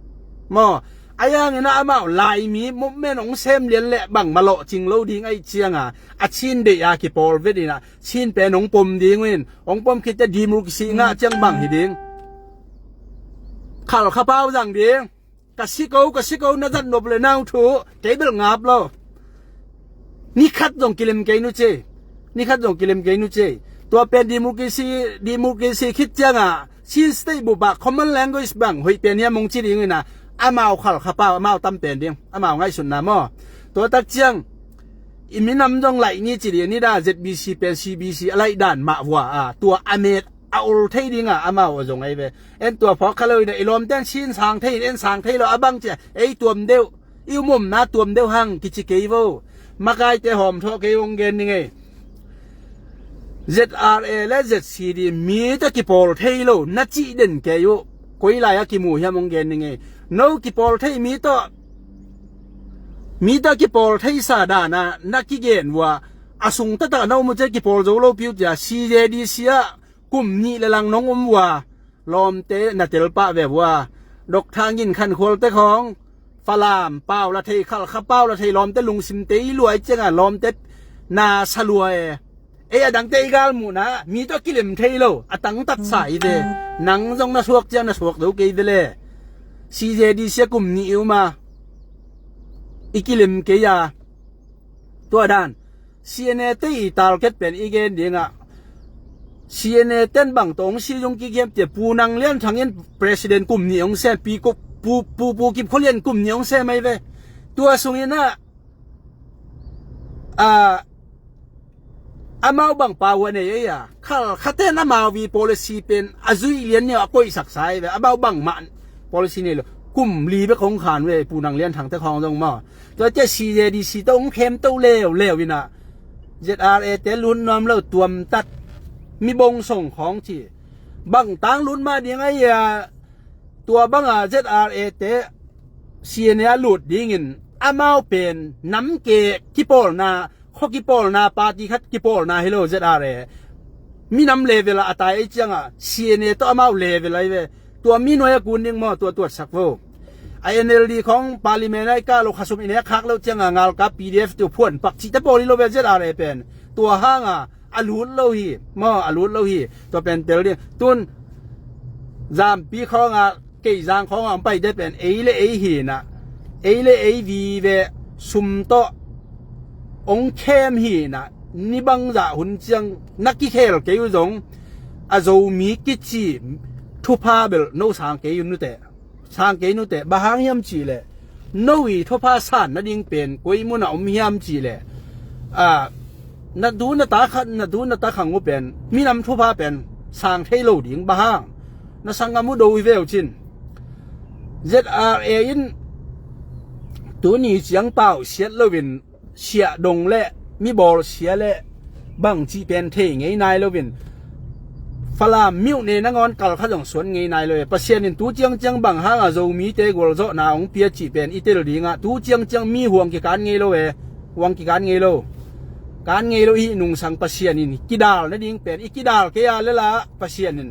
Maw, a yanginah amau Laimi movement hong sem lian leh bang malawh cing lo ding aih cianga a Chin deih a kipawl vetinah Chin pen hong pom ding uh in hong pom khitte democracy ngah ciang bang hi ding. Khalkha pau zang ding. Ka si ko, ka si ko, na zat nop le nau thu kei bel ngap lo. Ni khat zong kilem kei nu cei. Ni khat zong kilem kei nu cei. Tua pen democracy, democracy khit cianga Chin State bup ah common language bang hoih pen hiam hong ci ding inah amau Khalkha pau, amau tam pen ding, amau ngaihsutna maw? Tua tak ciang i minam zong laih ni ci ding ni da Z B C pen C B C a laih dan mah vua a tua a met a ol thei dinga amau a zong ahi ve. En tua phawk kha lo inah i lawmten Chin sang thei in en sang thei lo a bang cia ei tuam deuh, i umomna tuam deuh hang kici kei vo. Makaite hawm thawh kei hong gen ni ngei. Z R A le Z C D mi tawh kipawl thei lo na cih den kei uh. Koi lai a kimu hiam hong gen ni ngei. No kipawl thei mi tawh, mi tawh kipawl theisa dana na kigen uh a, a sung taktak na um uh cia kipawl zo lo piu cia C J D C ah kum nih le lang nong um uh a, lawmte na tel pah ve uh a, Doctor Ngin Khan Khual te khawng, Falam pau la thei, Khalkha pau la thei, lawmte lungsim te i luai ciangah lawmte na sa luai e. Ei a dangte i gal muhna mi tawh kilem thei lo, a tangtat sa i ve. Nang zong na suak ciang na suak zo kei ve le. C J D C a kum nih i um a, i kilem kei a. Tua dan C N A te i target pen i gen dingah, C N A ten bang tawh hong si zong kik hiam cia, Pu Nang Lian Thang in president kum nih hong sem, pi kup, pu, pu, pu Kip Khua Lian kum nih hong sem ai ve. Tua sungin ah, ah, amau bang pau a nei ei a, Khalkha ten amau vi policy pen a zuih lian nih a koihsak sa ai ve. Amau bangmah policy nei lo. Kum li bek hong khan ve, Pu Nang Lian Thang te khawng zong maw. Tua cia C J D C tawh hong khemto leuleu inah, Z R A te lut nuam lo, tuamtat, mi bong song khawng ci. Bang tang lut mah ding ai a, tua banga Z R A te C N A a lut dingin amau pen namke kipawlna, khua kipawlna, party khat kipawlna hi lo Z R A. Minam level ah a tai ei ciangah C N A tawh amau level ai ve. Tua mi nuai a kun ding maw, tua tuatsak vo. A N L D khawng parliament ah i kah lo, khasum i nek khak loh ciangah ngalkap P D F tua phuan pak cihte pawl hi lo ve Z R A pen. Tua hanga a lut lo hi maw, a lut lo hi. Tua pen tel ding. Tun Zampi khawngah, Keizang khawngah hong paite pen ei le ei hinah, ei le ei vive sum tawh hong khem hinah, ni bangzah hun ciang na kikhel kei uh zong, a Zomi kici thupha bel no sang kei uh nute. Sang kei nute, bang hang hiam cihleh, no i thupha san nading pen koi munah om hiam cihleh, a, na du na ta khat, na du na ta khang uh pen, minam thupha pen sang thei lo ding, bang hang, na sanggam uh do hi ve uh cin. Z R A in tuni ciang pau siat loin siah dong le mi bawl sia le bang cih pen thei ngei nai loin, Falam miuh ne nangawn kal kha zong suan ngei nai lo e. Pasian in tu ciangciang bang hanga Zomite gualzawhna hong pia cih pen i tel dingah, tu ciangciang mi huang kikan ngei lo e. Huang kikan ngei lo. Kan ngei lo i hih nungsang Pasian in kidal nading pen i kidal kei a lela Pasian in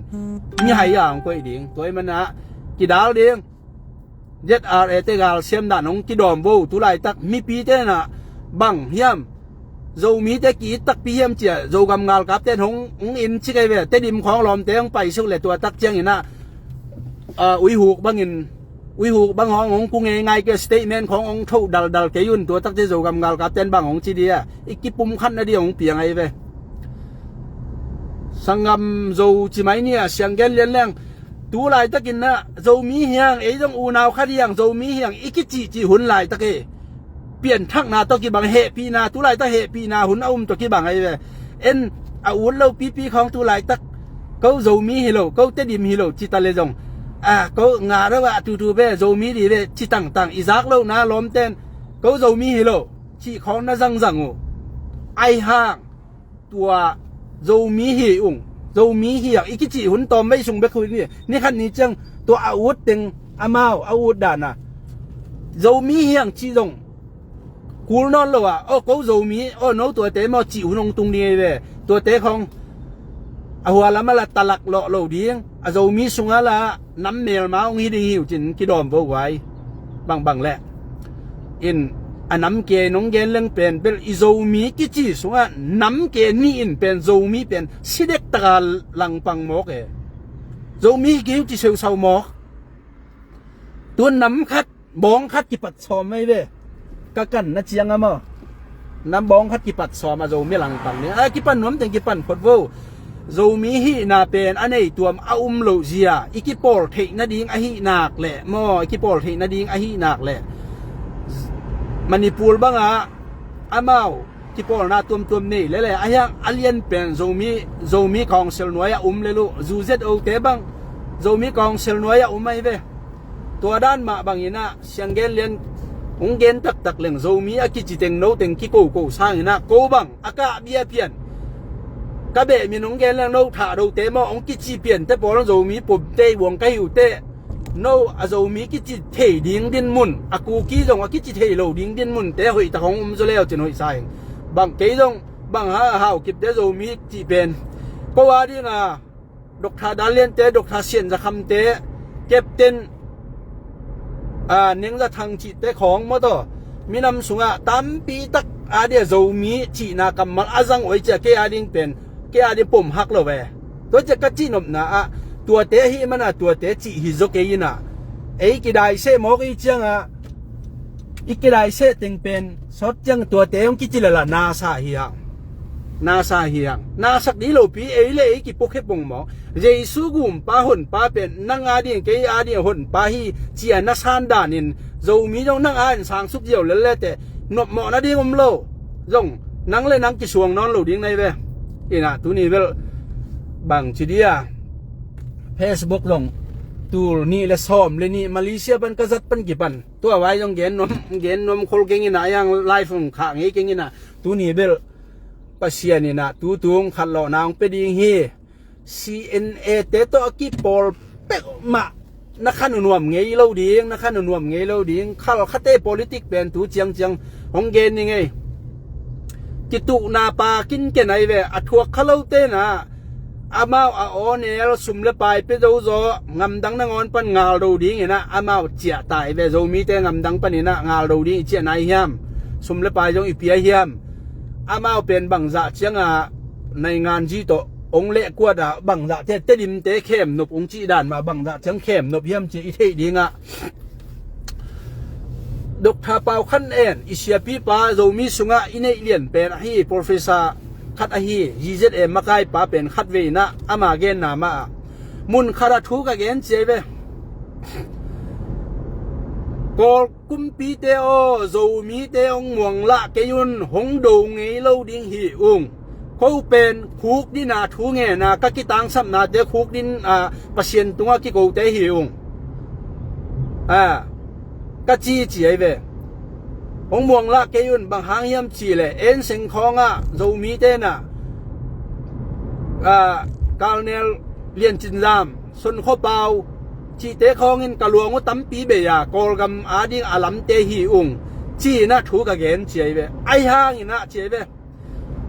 mihai a hong koih ding. Tua i manah kidal ding. Z R A te galsiam dan hong kidawm vo. Tulaitak mipi tenah bang hiam, Zomite ki-it takpi hiam cia, Zogam ngalkap ten hong, hong in ci kei ve. Tedim khawng lawmte hong paisuk le tua tak cianginah, a, uihuk bangin, uihuk bang hawng hong ku ngeingai kei, statement khawng hong thoh daldal kei un, tua tak cia Zogam ngalkap ten bang hong ci dia, i kipum khat nading hong piang ai ve. Sanggam Zo ci mai ni a, siang gen lian leng. Tulaitakin ah Zomi hiang, ei zong unau khat hiang, Zomi hiang i kicihcih hun laitak e. Pianthakna tawh kibang, hehpihna, tulaitak hehpihna hun a um tawh kibang ahi ve. En a ut lo pipi khawng tulaitak, ko Zomi hi lo, ko Tedim hi lo, ci ta le zong, a, ko ngah lo ah tutu ve, Zomi di ve, ci tangtang, i zak lohna lawmten, ko Zomi hi lo cih khawng na zangzang uh. Ai hang tua Zomi hi ung, Zomi hi ang i kicih hun tawm vei sung bek hun hi. Ni khat ni ciang tua a ut teng amau a ut dana Zomi hi ang cih zong kul nawn lo ah, aw ko Zomi, aw no tuate maw cih hun hong tung ding ei ve. Tuate khawng a hua lam a la talak lawh lo ding, a Zomi sungah la nam melma hong hi ding hi uh cin kidawm vo vai. Bangbang leh in a namke nong gen leng pen bel i Zomi kici sungah namke nih in pen Zomi pen sidek taka langpang mawk e. Zomi hi kei uh ci seusau mawk. Tun nam khat bawng khat kipat sawm mai ve. Ka kan na ciang a maw, nam bawng khat kipat sawm a Zomi langpang ni a kipan nuam teng kipan phot vo. Zomi hihna pen a nei tuam a um loh zia i kipawl theih nading ahi nak leh maw, i kipawl theih nading ahi nak leh Manipur bangah amau kipawlna tuamtuam nei lele a hiang a lian pen Zomi, Zomi Council nuai a um le luh, zu zet ote bang Zomi Council nuai a um ahi ve. Tua dan mah banginah siang gen lian hong gen taktak leng Zomi a kici teng no teng kikoko sanginah ko bang a kah bia pian ka beh min hong gen leng no thah dote maw hong kici piante pawl Zomi pumte i buang ka hi uh teh. No a Zomi kici thei ding din mun, a Kuki zong a kici thei lo ding din munte hoihtak hong um zaw leu cin hoih sa ing. Bang kei zong bang ha a Haukipte Zomi cih pen ko a dinga Doctor Dal Liante, Doctor Sian Za Khamte, Captain a, Nengza Thang cihte khawng maw taw, minam sungah tampi tak a dia Zomi cihna kammal a zang uh ei cia kei a ding pen, kei a dia pom hak lo ve. Tua cia ka cihnopna ah tuate ahi mana tuate cih hi zaw kei inah, ei kidai seh mawk ei ciangah, i kidai seh teng pen sawt ciang tuate hong kici lala nasa hi hang. Nasa hi hang. Nasak dih lopi ei le ei kipuakhia pong mawk. Jesu gumpa honpa pen nang a ding kei a ding honpa hi cia na san danin Zomi zong nang a in sangsuk ziau lel le teh nopmawh nading om lo. Zong nang le nang kisuang nawn lo ding nai ve. Inah tuni bel bangci dia Facebook zong tul nih le sawm le nih Malaysia pan ka zat pan kipan. Tua vai zong gen nuam, gen nuam khol keng inah, a yang live hong khah ngei keng inah. Tuni bel Pasian inah tutung khatlawhna hong pia ding hi. C N A te tawh a kipawl peuhmah na khan uh nuam ngei lo ding, na khan uh nuam ngei lo ding. Khalkhate politik pen tu ciangciang hong gen ni ngei. Kituhna pa kinken ahi ve, a thuak kha lo tenah amau a awnel sum le pai pia zo zaw, ngamdang nangawn pan ngal do ding inah amau ciah tai ve. Zomite ngamdang pan inah ngal do ding i ciah nai hiam? Sum le pai zong i pia hiam? Amau pen bangzah ciangah naingan zi tawh ong lehkuat ah bangzah te, Tedimte khemnop ong cih dan mah bangzah ciang khemnop hiam ci i theih dingah Dr. Pau Khan En, i siapipa Zomi sungah i neih lian pen ahi, professor khat ahi, Z Z M makaipa pen khat vei inah ama genna mah ah mun khat ah thu ka gen ciai ve. Kawl kumpite aw, Zomite hong muanglah kei un, hong do ngei lo ding hi ung. Ko pen khuk dina thu ngena ka kitangsapnate khuk din, a, Pasian tungah kikote hi ung. A, ka ci ci ahi ve. Hong muanglah kei un, bang hang hiam cih leh En Seng khawngah Zomite na, a, Colonel Lian Cin Zam, Sun Khua Pau cihte khawngin ka luang uh tampi bei a, Kawlgam ading a lamte hi ung, ci-inah thu ka gen ci ahi ve. Ahi hanginah ci ahi ve.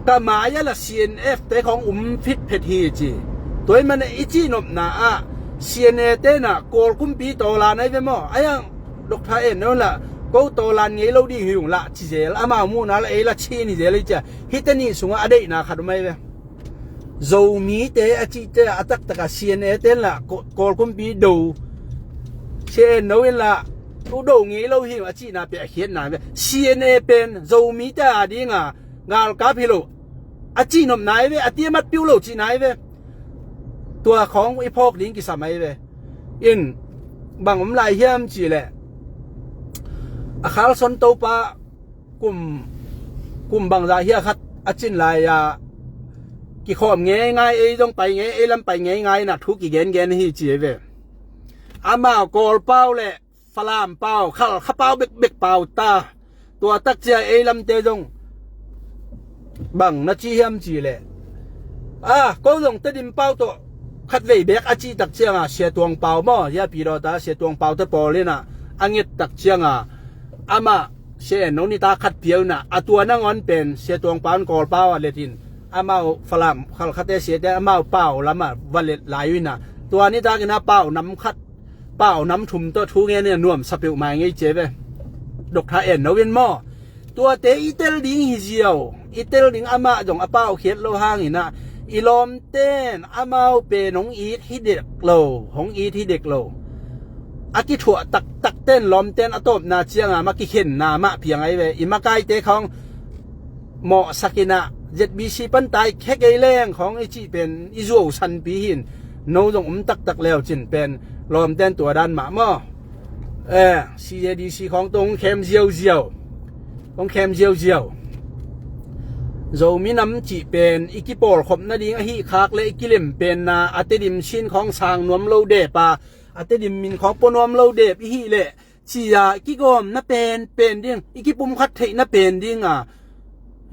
Ka mai-ah la C N F te khawng um phitphet hi ci. Tua ahih manin i cihnopna ah C N A tenah Kawl kumpi tawlan ahi ve maw? Ahi hang Dr. En no lah ko tawlan ngei lo ding hi ung lah ci zel. Amau muhna lah ei lah cih ni zel hi cia. Hihte nih sungah a deihna khat um ahi ve. Zomite a cihte a taktakah C N A ten lah Kawl kumpi do, C N no in lah u do ngei lo hi a cihna pia a khiatna ve. C N A pen Zomite a dinga galkap hi lo a cihnopna hi ve, a tiamat piu lo cihna hi ve. Tua khawng i phawk ding kisam ahi ve. In bang om lai hiam cih leh a Khalson Topa kum, kum bangzah hia khat a cin lai-a kikhawm ngeingai, ei zong pai ngei, ei lam pai ngeingai na thu kigengen hi ci ahi ve. Amau Kawl pau le Falam pau, Khalkha pau bekbek pau ta. Tua takcia ei lamte zong bang na ci hiam cih leh, a, ko zong Tedim pau tawh khatvei beek a cih tak cianga Sia Tuang Pau maw, Sia Pi Dawta, Sia Tuang Pau te pawl inah a nget tak cianga amah Sia En no nita khat piau inah a tua nangawn pen Sia Tuang Pau in Kawl pau a let in amau Falam Khalkhate siate amau pau lamah va let lai uh inah tua nitakin a pau nam khat pau nam thum tawh thu ngen in a nuamsa peuhmah ngei ci ahi ve. Dr. En no in maw, tuate i tel ding hi ziau, i tel ding, amah zong a paukhiat lo hanginah i lawmten amau pen hong it hi dek lo, hong it hi dek lo. A kithuah taktak ten lawmten a tawpna cianga mah kikhenna mah piang ahi ve. I makaite khawng mawhsak inah Z B C pan tai khek ei leng khawng i cih pen i zuau sanpi hin no zong um taktak leu cin pen lawmten tua dan mah maw. Eh, C J D C khawng tawh hong khem ziauziau, hong khem ziauziau. Zomi nam cih pen i kipawlkhop nading ahi khak le i kilempenna a Tedim sin khawng sang nuam lo dep a, a Tedim min khawng pua nuam lo dep i hih leh ci-a i kigawm na penpen ding, i kipumkhat theih na pen dinga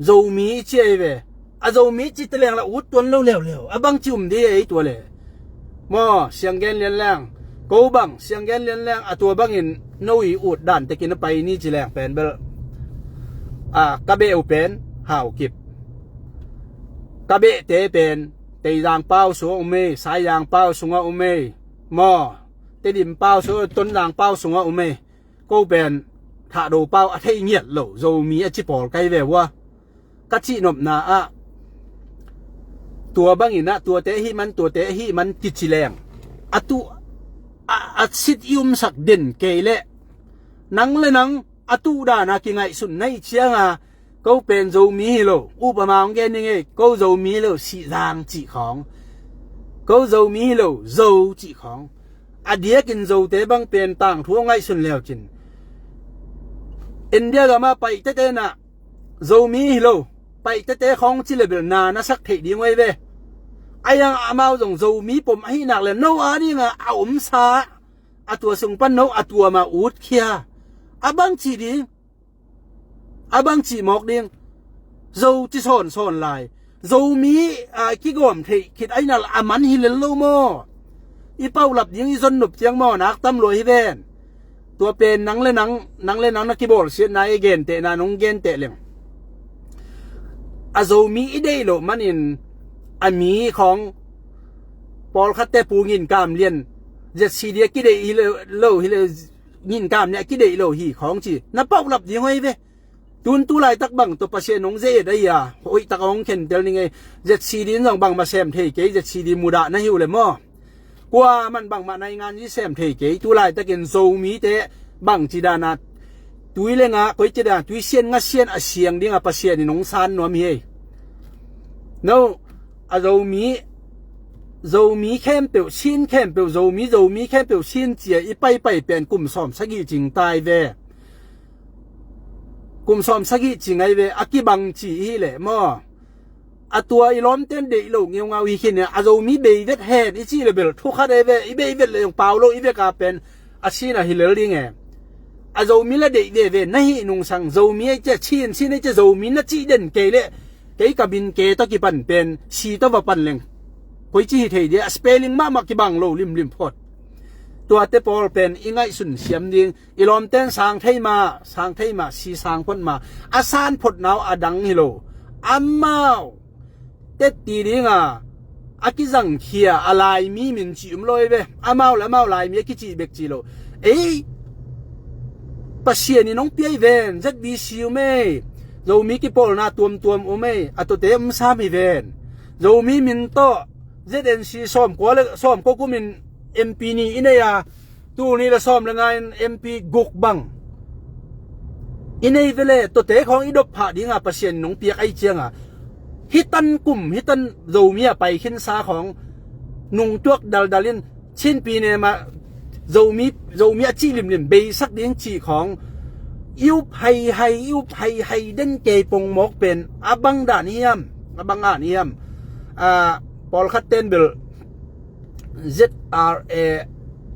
Zomi i ci ahi ve. A Zomi ci teleng la ut tuan lo leuleu, a bangci um dih ei tua le. Maw, Sianggen Lian Leng, ko bang Sianggen Lian Leng a tua bangin no i ut dan tekin a pai ni ci leng pen bel, a, ka beh uh pen Haukip, ka behte pen Teizang pau sungah um ei, Saizang pau sungah um ei. Maw, Tedim pau sungah, Tonzang pau sungah um ei. ko pen Thahdo pau a thei ngiat lo Zomi a ci pawl kai ve ua. Ka cihnopna ah tua bangin ah tuate ahi man, tuate ahi man kici leng a tu a, a sit i umsak den kei leh nang le nang a tuh dana kingaihsun na hih cianga ko pen Zomi hi lo, upama hong gen ning ei, ko Zomi hi lo, Sihzang cih khawng, ko Zomi hi lo, Zo cih khawng. A diakin Zote bang pen tangthu hong ngaihsun leucin India gama Paite tenah Zomi hi lo, Paite te khawng ci le bel na na sak theih ding uh ei ve. A yang amau zong Zomi pom ahi nak le no a dinga a omsa a tua sung pan no a tuama utkhia a bang ci ding, a bang cih mawk ding. Zo ci sawnsawn lai Zomi a kigawm theih khit aina a man hi lel lo maw? I paulap ding i zon nop ciang maw nak tam lua hi ven. Tua pen nang le nang, nang le nang na kibawlsiatna i gentehna nong genteh leng a Zomi i deih loh manin a mi khawng pawlkhatte pu Ngin Kam Lian Z C D a kideih hi lo, lo hi lo, Ngin Kam Lian a kideih lo hi khawng ci na paulap ding hoih ve. Tun tu laitak bang tawh Pasian nong ze-et ahi a hoih tak a hong khentel ning ei. Z C D in zong bangmah sem thei kei, Z C D mudah na hi uh le maw? Kuaman bangmah naingan i sem thei kei. Tu laitakin Zomite bangci dana tui le nga, koici dana tui sian nga sian a siang dinga Pasian in hong san nuam hi ei. No a Zomi, Zomi khempeuh sin, khempeuh Zomi, Zomi khempeuh sin cia i paipai pen kum sawm sagih cing tai ve. Kum sawm sagih cing ai ve, a kibang ci i hi leh maw? A tua i lawmten deih lo ngeungau hi khin a Zomi bei vet hen i cih le bel thu khat ai ve, i bei vet le zong pau lo i vek a pen a sin a hi lel ding e. A Zomi la deih veve na hih nungsang Zomi ai cia, Chin sin ai cia, Zomi na cih den kei leh kei ka min ke tawh kipan pen si tawh va pan leng koici hi thei dia, a spelling mahmah kibang lo limlim phot. Tuate pawl pen i ngaihsun siam ding. I lawmten sang thei mah, sang thei mah, si sang phot mah. A san photna uh a dang hi lo. Amau tetti dinga a kizangkhia a Laimi min ci um lo ei ve. Amau le amau Laimi a kici bek ci lo. Ei Pasian in hong pia hi ven, Z B C um ei, Zomi kipawlna tuamtuam um ei, a tuate um sam hi ven. Zomi min tawh Z N C sawmkua le sawmkua kumin M P ni i nei a, tul nih le sawm le nga in M P guk bang i nei vele, tuate khawng i dop phah dinga Pasian in hong piak ai cianga hih tan kum, hih tan Zomi a pai khinsa khawng nungtuak daldal in Chin pyine mah Zomi, Zomi a cih limlim beisak ding cih khawng i up haihai, i up haihai den kei pongmawk pen a bang dan hiam, a bang an hiam? A, pawlkhat ten bel Z R A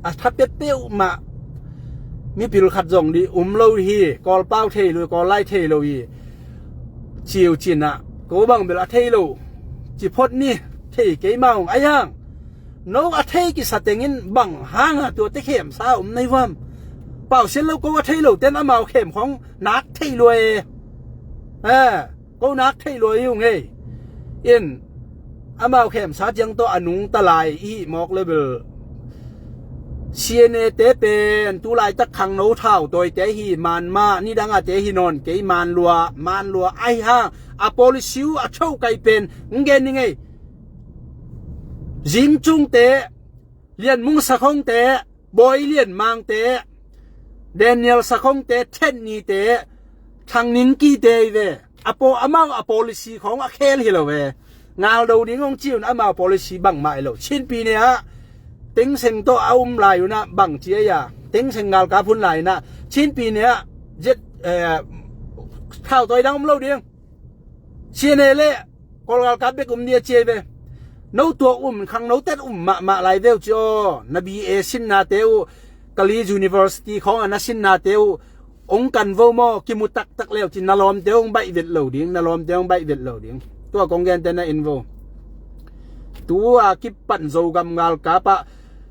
a tha peuhpeuh mah mipil khat zong dih um lo hi, Kawlpau thei lo, Kawllai thei lo hi. Ciu cinah ko bang bel a thei lo ci phot ni, thei kei mah ung a yang. No a thei kisa tengin bang hanga tuate khemsa um nai vam? Pausian lo ko a thei lo ten amau khem khawng nak thei lua e. Eh, ko nak thei lua hi ung ei. In amau khemsa ciang tawh a nungta lai i hih mawk le bel C N A te pen tu laitak khangno thau tawite hi man mah, nidangate hi nawn kei man lua, man lua ahi hang a policy uh a thokai pen ng gen ning ei. Zim Cungte, Lian Mung Sakhongte, Bawi Lian Mangte, Daniel Sakhongte, Then Nite, Thang Nin Kite i ve. A paw amau a policy khawng a khel hi lo ve. Ngal do ding hong ci un amau policy bangmah i lo. Chin pyine ah Thein Sein tawh a um lai unah bang ci a, Thein Sein galkap hun lai unah Chin pyine ah zet, eh, thau tawi dang um lo ding. C N A le Kawl galkap bek um dia ci ei ve. No tua um khang no tet um mahmah lai veu ci aw. Na B A sinnate uh, Kali University khawng a na sinnate uh ong kan vo maw, kimu taktak leu cin na lawmte ong baih vet lo ding, na lawmte ong baih vet lo ding. Tua kong gente na in vo. Tua kipan Zogam galkap ah,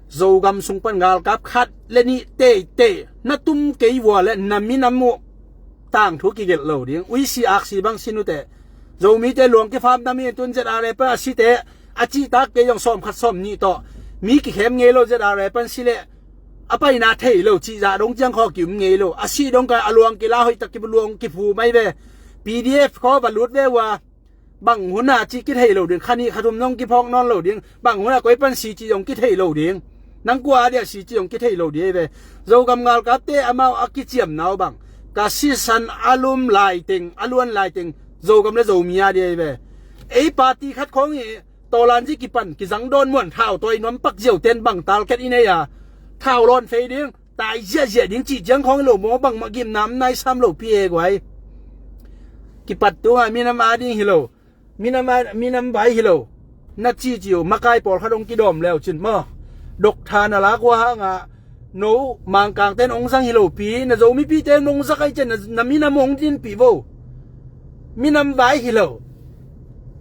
Zogam sung pan galkap khat le nih teitei na tum kei vua le na minam uh tangthu kigelh lo ding. Uisi aksi bang sin uh teh. Zomite luang kifam na mi tun Z R A pan a si teh, a cihtak kei zong sawm khat sawm nih tawh mi kikhem ngei lo Z R A pan si leh A paina thei lo, cihzah dong ciang khaw ki um ngei lo. A sih dong ka a luang kila hoih tak ki luang kiphu mai ve. P D F khaw va lut ve ua. Bang hun a cih kithei lo ding, khanih khathum zong kiphawk nawn lo ding, bang hun a koi pan si cih zong kithei lo ding. Nang kua a dia si cih zong kithei lo ding ve. Zogam ngalkapte amau a kiciamna uh bang, ka sisan a lum laiteng, a luan laiteng, Zogam le Zomi a dia ve. Ei party khat khawng hi, tawlanzi kipan kizang dawn muan thau tawi nuam pak ziau ten bang target i nei a, thau lawn fei ding, tai ziahziah ding cih ciang khawng hi lo maw, bangmah gimna om nai sam lo pi e guai. Kipat tunga minam a ding hi lo, minam a, minam vai hi lo. Na cih ciu makai pawlkhat hong kidawm leu cin maw, Doctor na lak ua hangah no Mangkangten hong zang hi lo pi, na Zomipite nong zak ai cian na, na minam hong dinpih vo. Minam vai hi lo.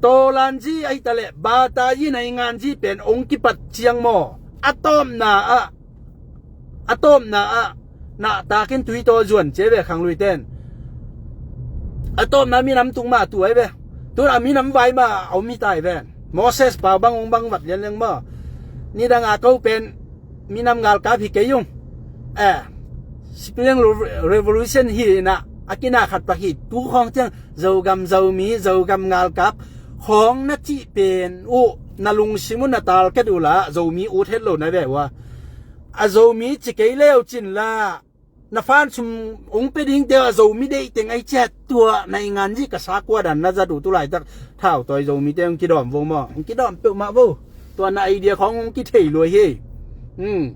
Tawlanzi ahi ta leh batayi nainganzi pen hong kipat ciang maw, a tawpna ah, a tawpna ah nahtakin tui taw zuan cia ve khangluiten. A tawpna minam tung mah tuai ve. Tuna minam vai mah a om hi tai ven. Moses pau bang hong bang vat lian leng maw. Nidang a ko pen minam ngalkap hi kei ung. Eh, Spring Revolution hi inah a kina khat pak hi. Tu khawng ciang Zogam Zomi, Zogam ngalkap khawng na cih pen uh, na lungsim uh na target uh la Zomi ut het lo na ve ua. A Zomi ci kei leu cin la, na fan sum hong pe ding teu a Zomi deih teng ai ciat tua nainganzi ka sa kua dan na zat uh tu laitak thau tawi Zomite hong kidawm vo maw, hong kidawm peuhmah vo. Tua na idea khawng hong kithei luai hi. Hmm.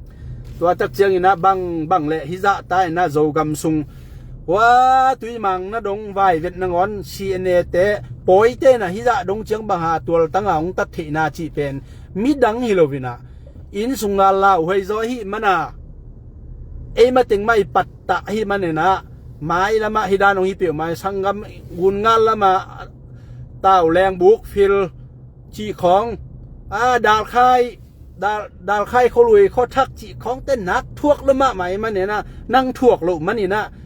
Tua tak ciangin ah bang, bang leh hizah ta inah Zogam sung hua tuimang na dong vai vet nangawn C N A te pawite na hizah dong ciang bang ha tualtanga hong tat theihna cih pen midang hi lo inah, inn sung ngal lau huai zaw ahi mana, ei mateng mah i pattah ahi maninah, mai lamah hi dan hong hi peuhmah, sanggam gun ngal lamah tau leng buk fil cih khawng, a, dalkhai, dal, dalkhai khualui khuathak cih khawngte nak thuak lo mahmah ahi maninah, nang thuak loh maninah,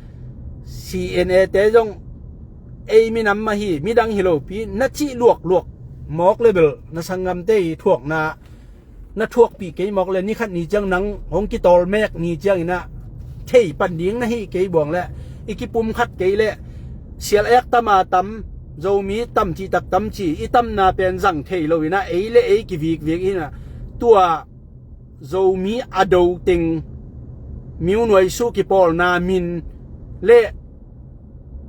C N A te zong ei minam mah hi, midang hi lopi na cih luakluak mawk le bel na sanggamte i thuakna na thuakpih kei mawk le, nikhat ni ciang nang hong kitawlmek ni cianginah thei pan ding na hi kei buang le, i kipum khat kei le, sial ek tama tam, Zomi tam cihtak tam ci, i tamna pen zang thei lo inah, ei le ei kivikvik inah, tua Zomi a do teng miunuai su kipawlna min le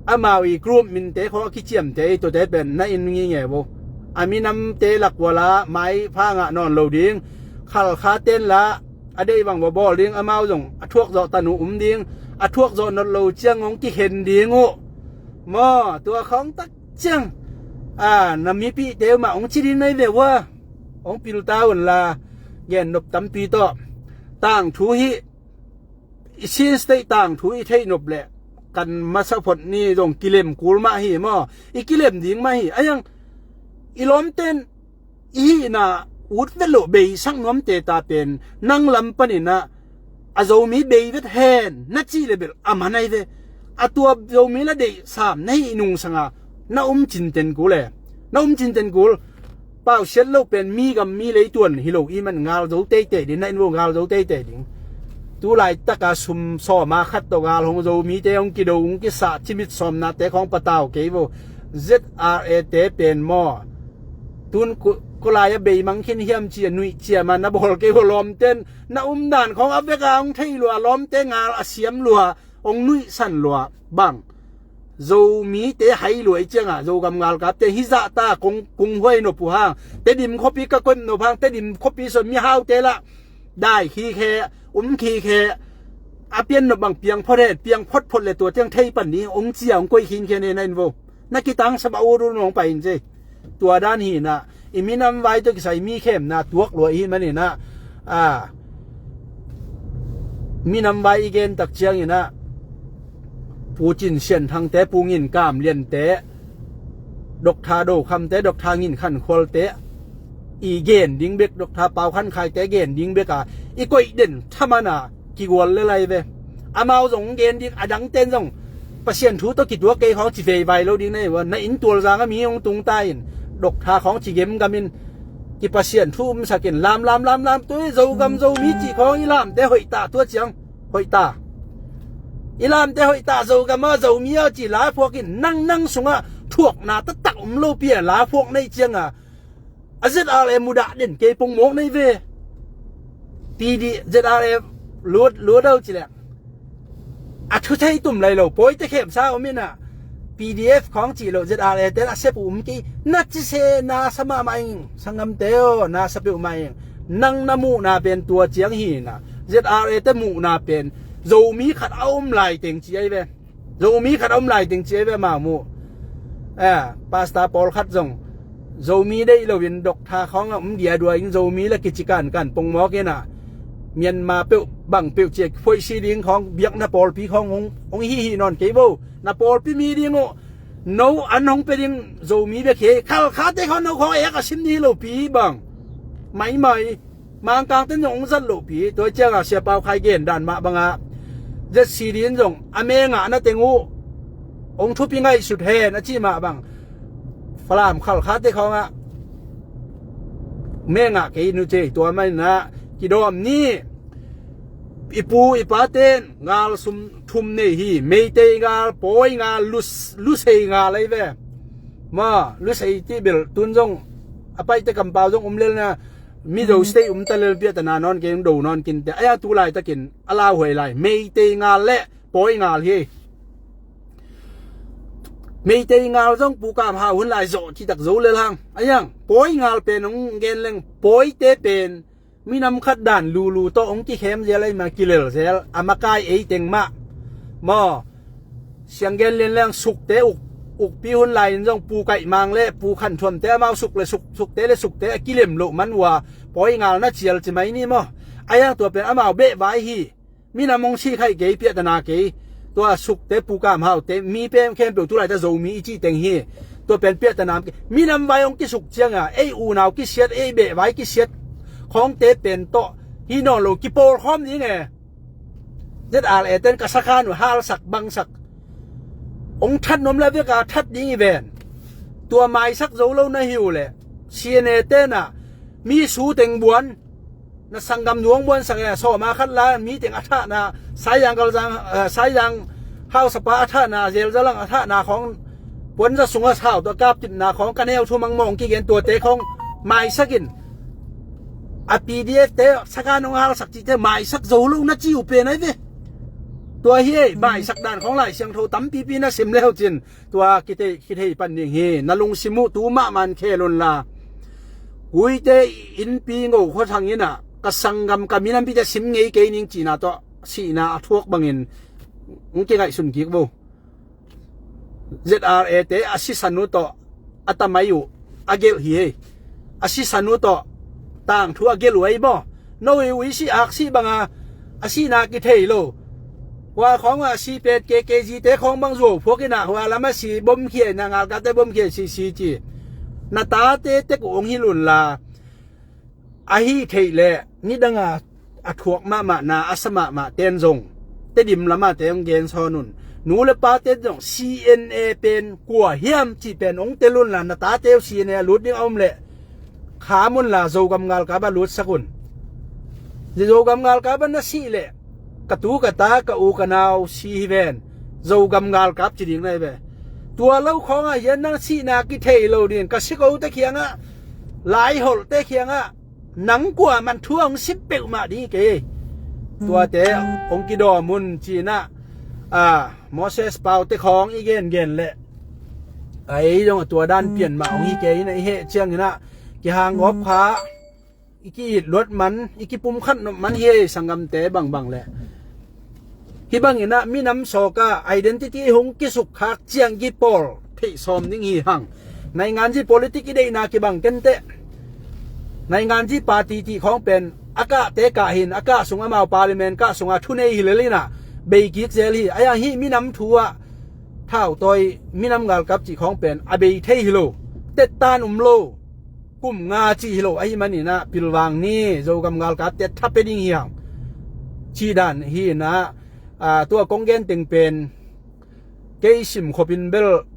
amau i group minte khaw a kiciamte i tuate pen na in nginge vo. A minamte lak ua la mai pha ngah nawn lo ding, khalkha ten la a deih bang va bawl ding, amau zong a thuak zawh tan uh um ding, a thuak zawh not lo ciang hong kikhen ding uh. Maw, tua khawng tak ciang, a, na mipihte uh mah hong ci ding nai ve ua. Hong pilta un la, gen nop tampi tawh. Tangthu hi, i Chin State tangthu i theih nop leh kan masa phot ni zong kilem kul mah hi maw? I kilem ding mah hi. A iang i lawmten i hihna ut vet loh beisak nuamte ta pen nang lam paninah a Zomi bei vet hen na cih le bel a man ai ve. A tua Zomi la deih sam na hih nungsanga na um cinten kul e. Na um cinten kul. Pausiat lo pen mi gam mi leituan hi lo i man ngal zo teitei ding, na in vo ngal zo teitei ding. Tu laitaka sum sawma khat tawh gal hong zo mite hong kido hong kisah cimit sawmnate khawng patau kei vo. Z R A te pen maw, tun ku-, kulai a beimang khin hiam ci a nuih ciama na bawl kei vo lawmten. Na umdan khawng a veka hong thei lua, lawmte ngal a siam lua, hong nuihsan lua bang. Zomite hai luai cianga Zogam ngalkapte hizahta kung, kung huai nop uh hang, Tedim khuapi ka koih nop hang, Tedim khuapi sawn mihaute lah dai khikhe, um khikhe, a pian nop bang piang phot he, piang photphot le tua tiang thei pan ni hong cia hong koih khinkhian he na in vo. Na kitang saba uru nong pai in cei. Tua dan hinah i minam vai tawh kisai mi khemna tuak lua ihi maninah, a, minam vai i gen tak cianginah Pu Cin Sian Thangte, Pu Ngin Kam Liante, Doctor Do Khamte, Doctor Ngin Khan Khualte i gen ding bek, Doctor Pau Khan Khaite gen ding bek a i koih den thamana kigual le lai ve. Amau zong gen ding, a dangten zong Pasian thu tawh kituak kei khawng ci veivai lo ding na hi ua, na inn tualzang a mi hong tung ta in, Doctor khawng ci gemgam in, i Pasian thu umsak in lam lam lam lam tu i Zogam Zomi cih khawng i lamte hoih ta tua ciang hoih ta. I lamte hoih ta Zogam a Zomi a ci la phuak in nang nang sungah thuakna taktak um lo pi a la phuak nei cianga a Z R A mudah den kei pongmawk nei ve. P D Z R A lut lut au ci leh a thu thei tum lai lo pawite khemsa om inah P D F khawng cih lo Z R A ten a sep uh um kei na ci se na sa mahmah ing sanggamte aw na sa peuhmah ing. Nang na muhna pen tua ciang hi inah Z R A te muhna pen Zomi khat a om lai teng ci ai ve. Zomi khat a om lai teng ci ai ve amau muh. Eh, pastor pawlkhat zong Zomi deih loin doctor khawng a um diadua in Zomi la kici kankan pongmawk inah Myanmar peuh bang peuh ciak phoihsi ding khawng biakna pawlpi khawng hong, hong hihih nawn kei bo. Na pawlpi mi ding uh no an hong pe ding Zomi bek hi khalkhate khawng no khawng ek a sim ni lopi bang maimai. Mangkang ten zong hong zat lohpi tua cianga Sia Pau Khai gen dan mah banga Z C D in zong a mengah na teng uh hong thupi ngaihsut hen a ci mah bang Falam khalkhate khawngah mengah kei nu cei tua manah kidawm ni i pu i paten ngal sum thum nei hi. Meitei ngal, Pawi ngal, Lus, Lusei ngal ei ve. Ma Lusei ti bel tun zong a paite kampau zong um lelna Mizo state um ta lel piatana nawn kei do nawn kinte aya tu laitakin a lauhuai lai Meitei ngal le Pawi ngal hi. Meitei ngal zong Pu Kam Hau hun lai zawh citak zo lel hang ayang Pawi ngal pen hong gen leng Pawite pen minam khat dan lulu tawh hong kikhem zel ahi ma kilel zel a makai ei teng mah maw. Sianggen lian leng sukte uk ukpi hun lai in zong Pu Kaih Mang le Pu Khan Thuamte amau suk le suk sukte le sukte a kilem loh man uh a Pawi ngal na cial ci mai ni maw. Ayang tua pen amau beh vai hi. Minam hong si khaih kei piahtana kei tua sukte Pu Kam Haute mi pen khempeuh tu laita Zomi i cih teng hi. Tua pen piahtana minam vai hong kisuk cianga ei unau kisiat ei beh vai kisiat khawngte pen tawh hi nawn lo kipawlkhawm ding e. Z R A ten ka sakhan uh halsak bangsak hong that nuam la veka that ding i ven. Tua maisak zo lo na hi uh leh C N A tenah mi su teng buan na sanggam nuang buansak e sawma khat la mi teng a thahna saizang galzang eh, saizang hausapa a thahna zelzalang a thahna khawng puanza sunga sau tua kaptipna khawng ka neu thumang mawng kigen tuate khawng maisakin a P D F te saka nong halsak cihte maisak zo lo na ci uh pen ai ve. Tua hi ei maisak dan khawng lai siangtho tampipi na sim leu cin tua kithei pan ding hi. Na lungsim uh tu mahmah in khel unla kuite innpi ngo khuathang innah ka sanggam ka minampite sim ngei kei ning cihna tawh sihna a thuak bangin hong kingaihsun kik bo. Z R A te a sisan uh tawh a tamai uh a gelh hi ei. A sisan uh tawh tangthu a gelh uh ei maw. No i uisi aksi banga a sihna kithei lo. Hua khawngah si pet K K G te khawng bang zuau phuak inah hua lam a si bomkhia inah ngalkate bomkhia sisi ci. Na tate tek uh hong hilh unla ahi theih leh nidanga a thuak mahmahna a sa mahmah ten zong Tedim lamah te hong gensawn un. Nu le pa ten zong C N A pen kua hiam cih pen hong tel unla na tate uh C N A a lut ding a om leh kham unla Zogam ngalkap a lutsak un. Zogam ngalkap a na sih leh ka tu ka ta ka u ka nau si hi ven. Zogam ngalkap ci ding na hi ve. Tua lo khawngah hian nang sihna kithei lo ding ka sikote khiangah laiholhte khiangah nang kua man thu a hong sim peuhmah ding hi kei. Tuate hong kidawm un cinah a Moses Paute khawng i gengen leh a ei zong a tua dan pian mah hong hi kei inah i heh cianginah kihang gawp kha i ki-it luat man i kipumkhat nop man hi ei sanggamte bangbang leh. Hih banginah minam sawka identity hong kisukkhak ciang kipawl theih sawm ding hi hang. Nainganzi politik i deihna kibang kenteh. Nainganzi party tih khawng pen a kahte kah hin a kah sung amau parliament kah sunga thunei hi lelinah beikik zel hi. Ayang hih minam thu ah thautawi minam galkap cih khawng pen a bei thei hi lo. Tettan um lo. Kum nga cih hi lo ahi maninah pilvang ni Zogam galkapte tha pe ding hi hang. Cih dan hi inah tua kong gen teng pen kei sim khopin bel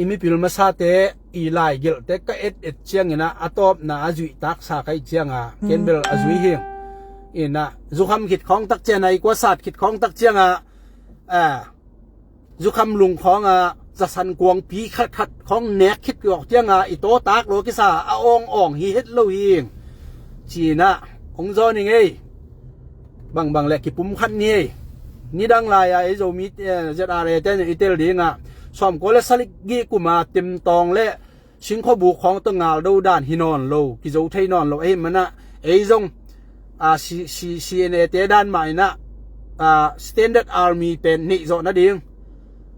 i mipil masate i laigelhte ka et et ciangin ah a tawpna a zuih taksa ka hih cianga ken bel a zui hi. In ah zukham khit khawng tak ciangah, i kuasat khit khawng tak ciangah, a zukham lung khawngah zasan kuangpi khat khat khawng nek khit awk ciangah i tawtak lua kisa a awng awng hi het lo hi. Ci-in ah hong zawn ing ei. Bangbang le kipum khat ni ei. Nidang lai-a ei Zomi, eh, Z R A te in i tel dingah sawmkua le sagih kuma Timtawng le Singkhuabuk khawng tawh ngaldo dan hi nawn lo, kizo thei nawn lo. Ahih manah ei zong, a, C-, C-, C N A te dan mah in ah, a, Standard Army pen neih zawh nading,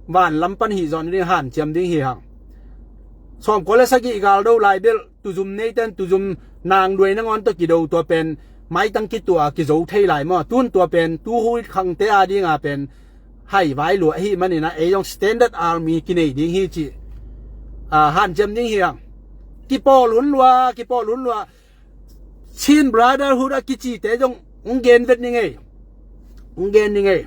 vanlam pan hih zawh nading hanciam ding hi hang. Sawmkua le sagih galdo lai bel tuzum neite in tuzum nangduai nangawn tawh kido, tua pen maitang kituah a kizo thei lai maw? Tun tua pen tu huit khangte a dinga pen haivai lua ahih manin ah ei zong Standard Army kinei ding hi cih, a, hanciam ding hi hang. Kipawl hun lua, kipawl hun lua. Chin Brotherhood a kicite zong hong gen vet ning ei. Hong gen ning ei.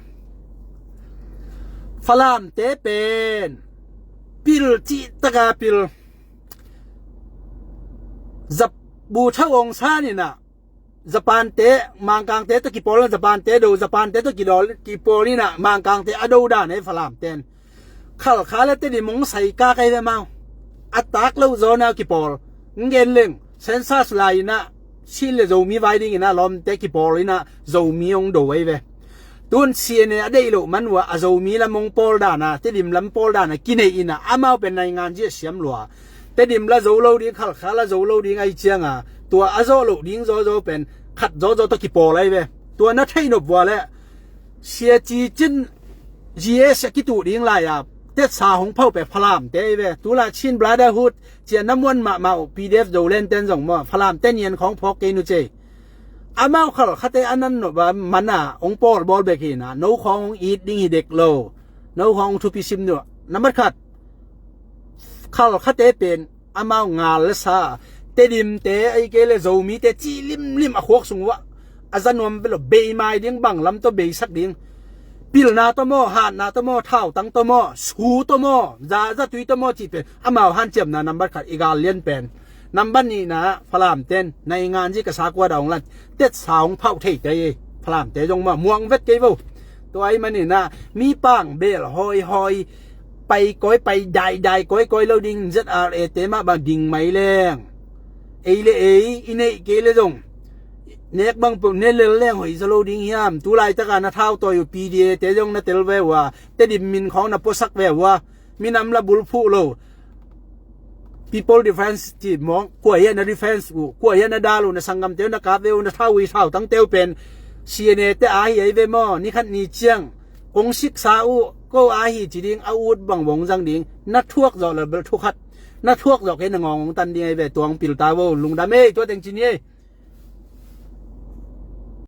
Falamte pen pil cih taka pil. Zap bu thau ong san in ah Japante, Mangkangte tawh kipawl in ah Japante do, Japante tawh kidawl, kipawl in ah Mangkangte a do dan ei Falamte in. Khalkha le Tedim hong sai kak ei ve mau. A tak loh zaw na kipawl. Ng gen leng, census lai in ah Chin le Zomi vai dingin ah lawmte kipawl in ah Zomi hong do ei ve. Tun C N A a deih loh man uh a, a Zomi lam hong pawl dan a, Tedim lam pawl dan a kinei in ah amau pen naingan zia siam lua. Tedim la zo lo ding, Khalkha la zo lo ding ahih cianga tua a zawh loh ding zawzaw pen khat zawzaw tawh kipawl ahi ve. Tua na theih nop vua le Sia Ci Cin G S a kituh ding lai-a tetsa hong phauh pen Falamte ahi ve. Tulai Chin Brotherhood cia na muan mahmah uh P D F Zoland ten zong maw, Falamte nian khawng phawk kei nu cei. Amau Khalkhate a nan nop a man a hong pawlbawl bek hi in ah no khawng hong it ding hi dek lo. No khawng hong thupi sim nuah. Nambat khat, Khalkhate pen amau ngal le sa, Tedimte ahih kei le Zomite cih limlim a khuak sung uh ah a za nuam ve lo. Bei mai ding, bang lam tawh beisak ding, pilna tawh maw, hatna tawh maw, thautang tawh maw, su tawh maw, za zatui tawh maw cih pen amau hanciamna nambat khat, i gal lian pen. Nambat nihna, Falamte in naingan zi ka sa kua dah hong lan, tetsa hong phauh thei tei ei. Falamte zong mah muang vet kei vo. Tua ahih manin ah mi pang bel hawihawi, pai kawi, pai daidai kawikawi lo ding, Z R A te mah bang ding mai leng. Ei le ei i neih kei le zong nek bang peuh ne lel leng hoih zaw lo ding hiam? Tulaitaka na thau tawi uh P D A te zong na tel ve uh a, Tedim min khawng na puasak ve uh a, minam la bulphuh lo. People Defense cih mawk, kua hiah na defense uh, kua hiah na dal uh, na sanggamte uh na kap ve uh, na thau uh, i thautangte uh pen C N A te a hi ahi ve maw? Nikhat ni ciang kong siksa uh, ko a hi ci ding, a ut bang bawng zang ding. Na thuak zawh lo bel thukhat, na thuak zawh kei na ngawng hong tan ding ahi ve. Tua hong pil ta vo, lungdam ei, tua teng ci ni ei.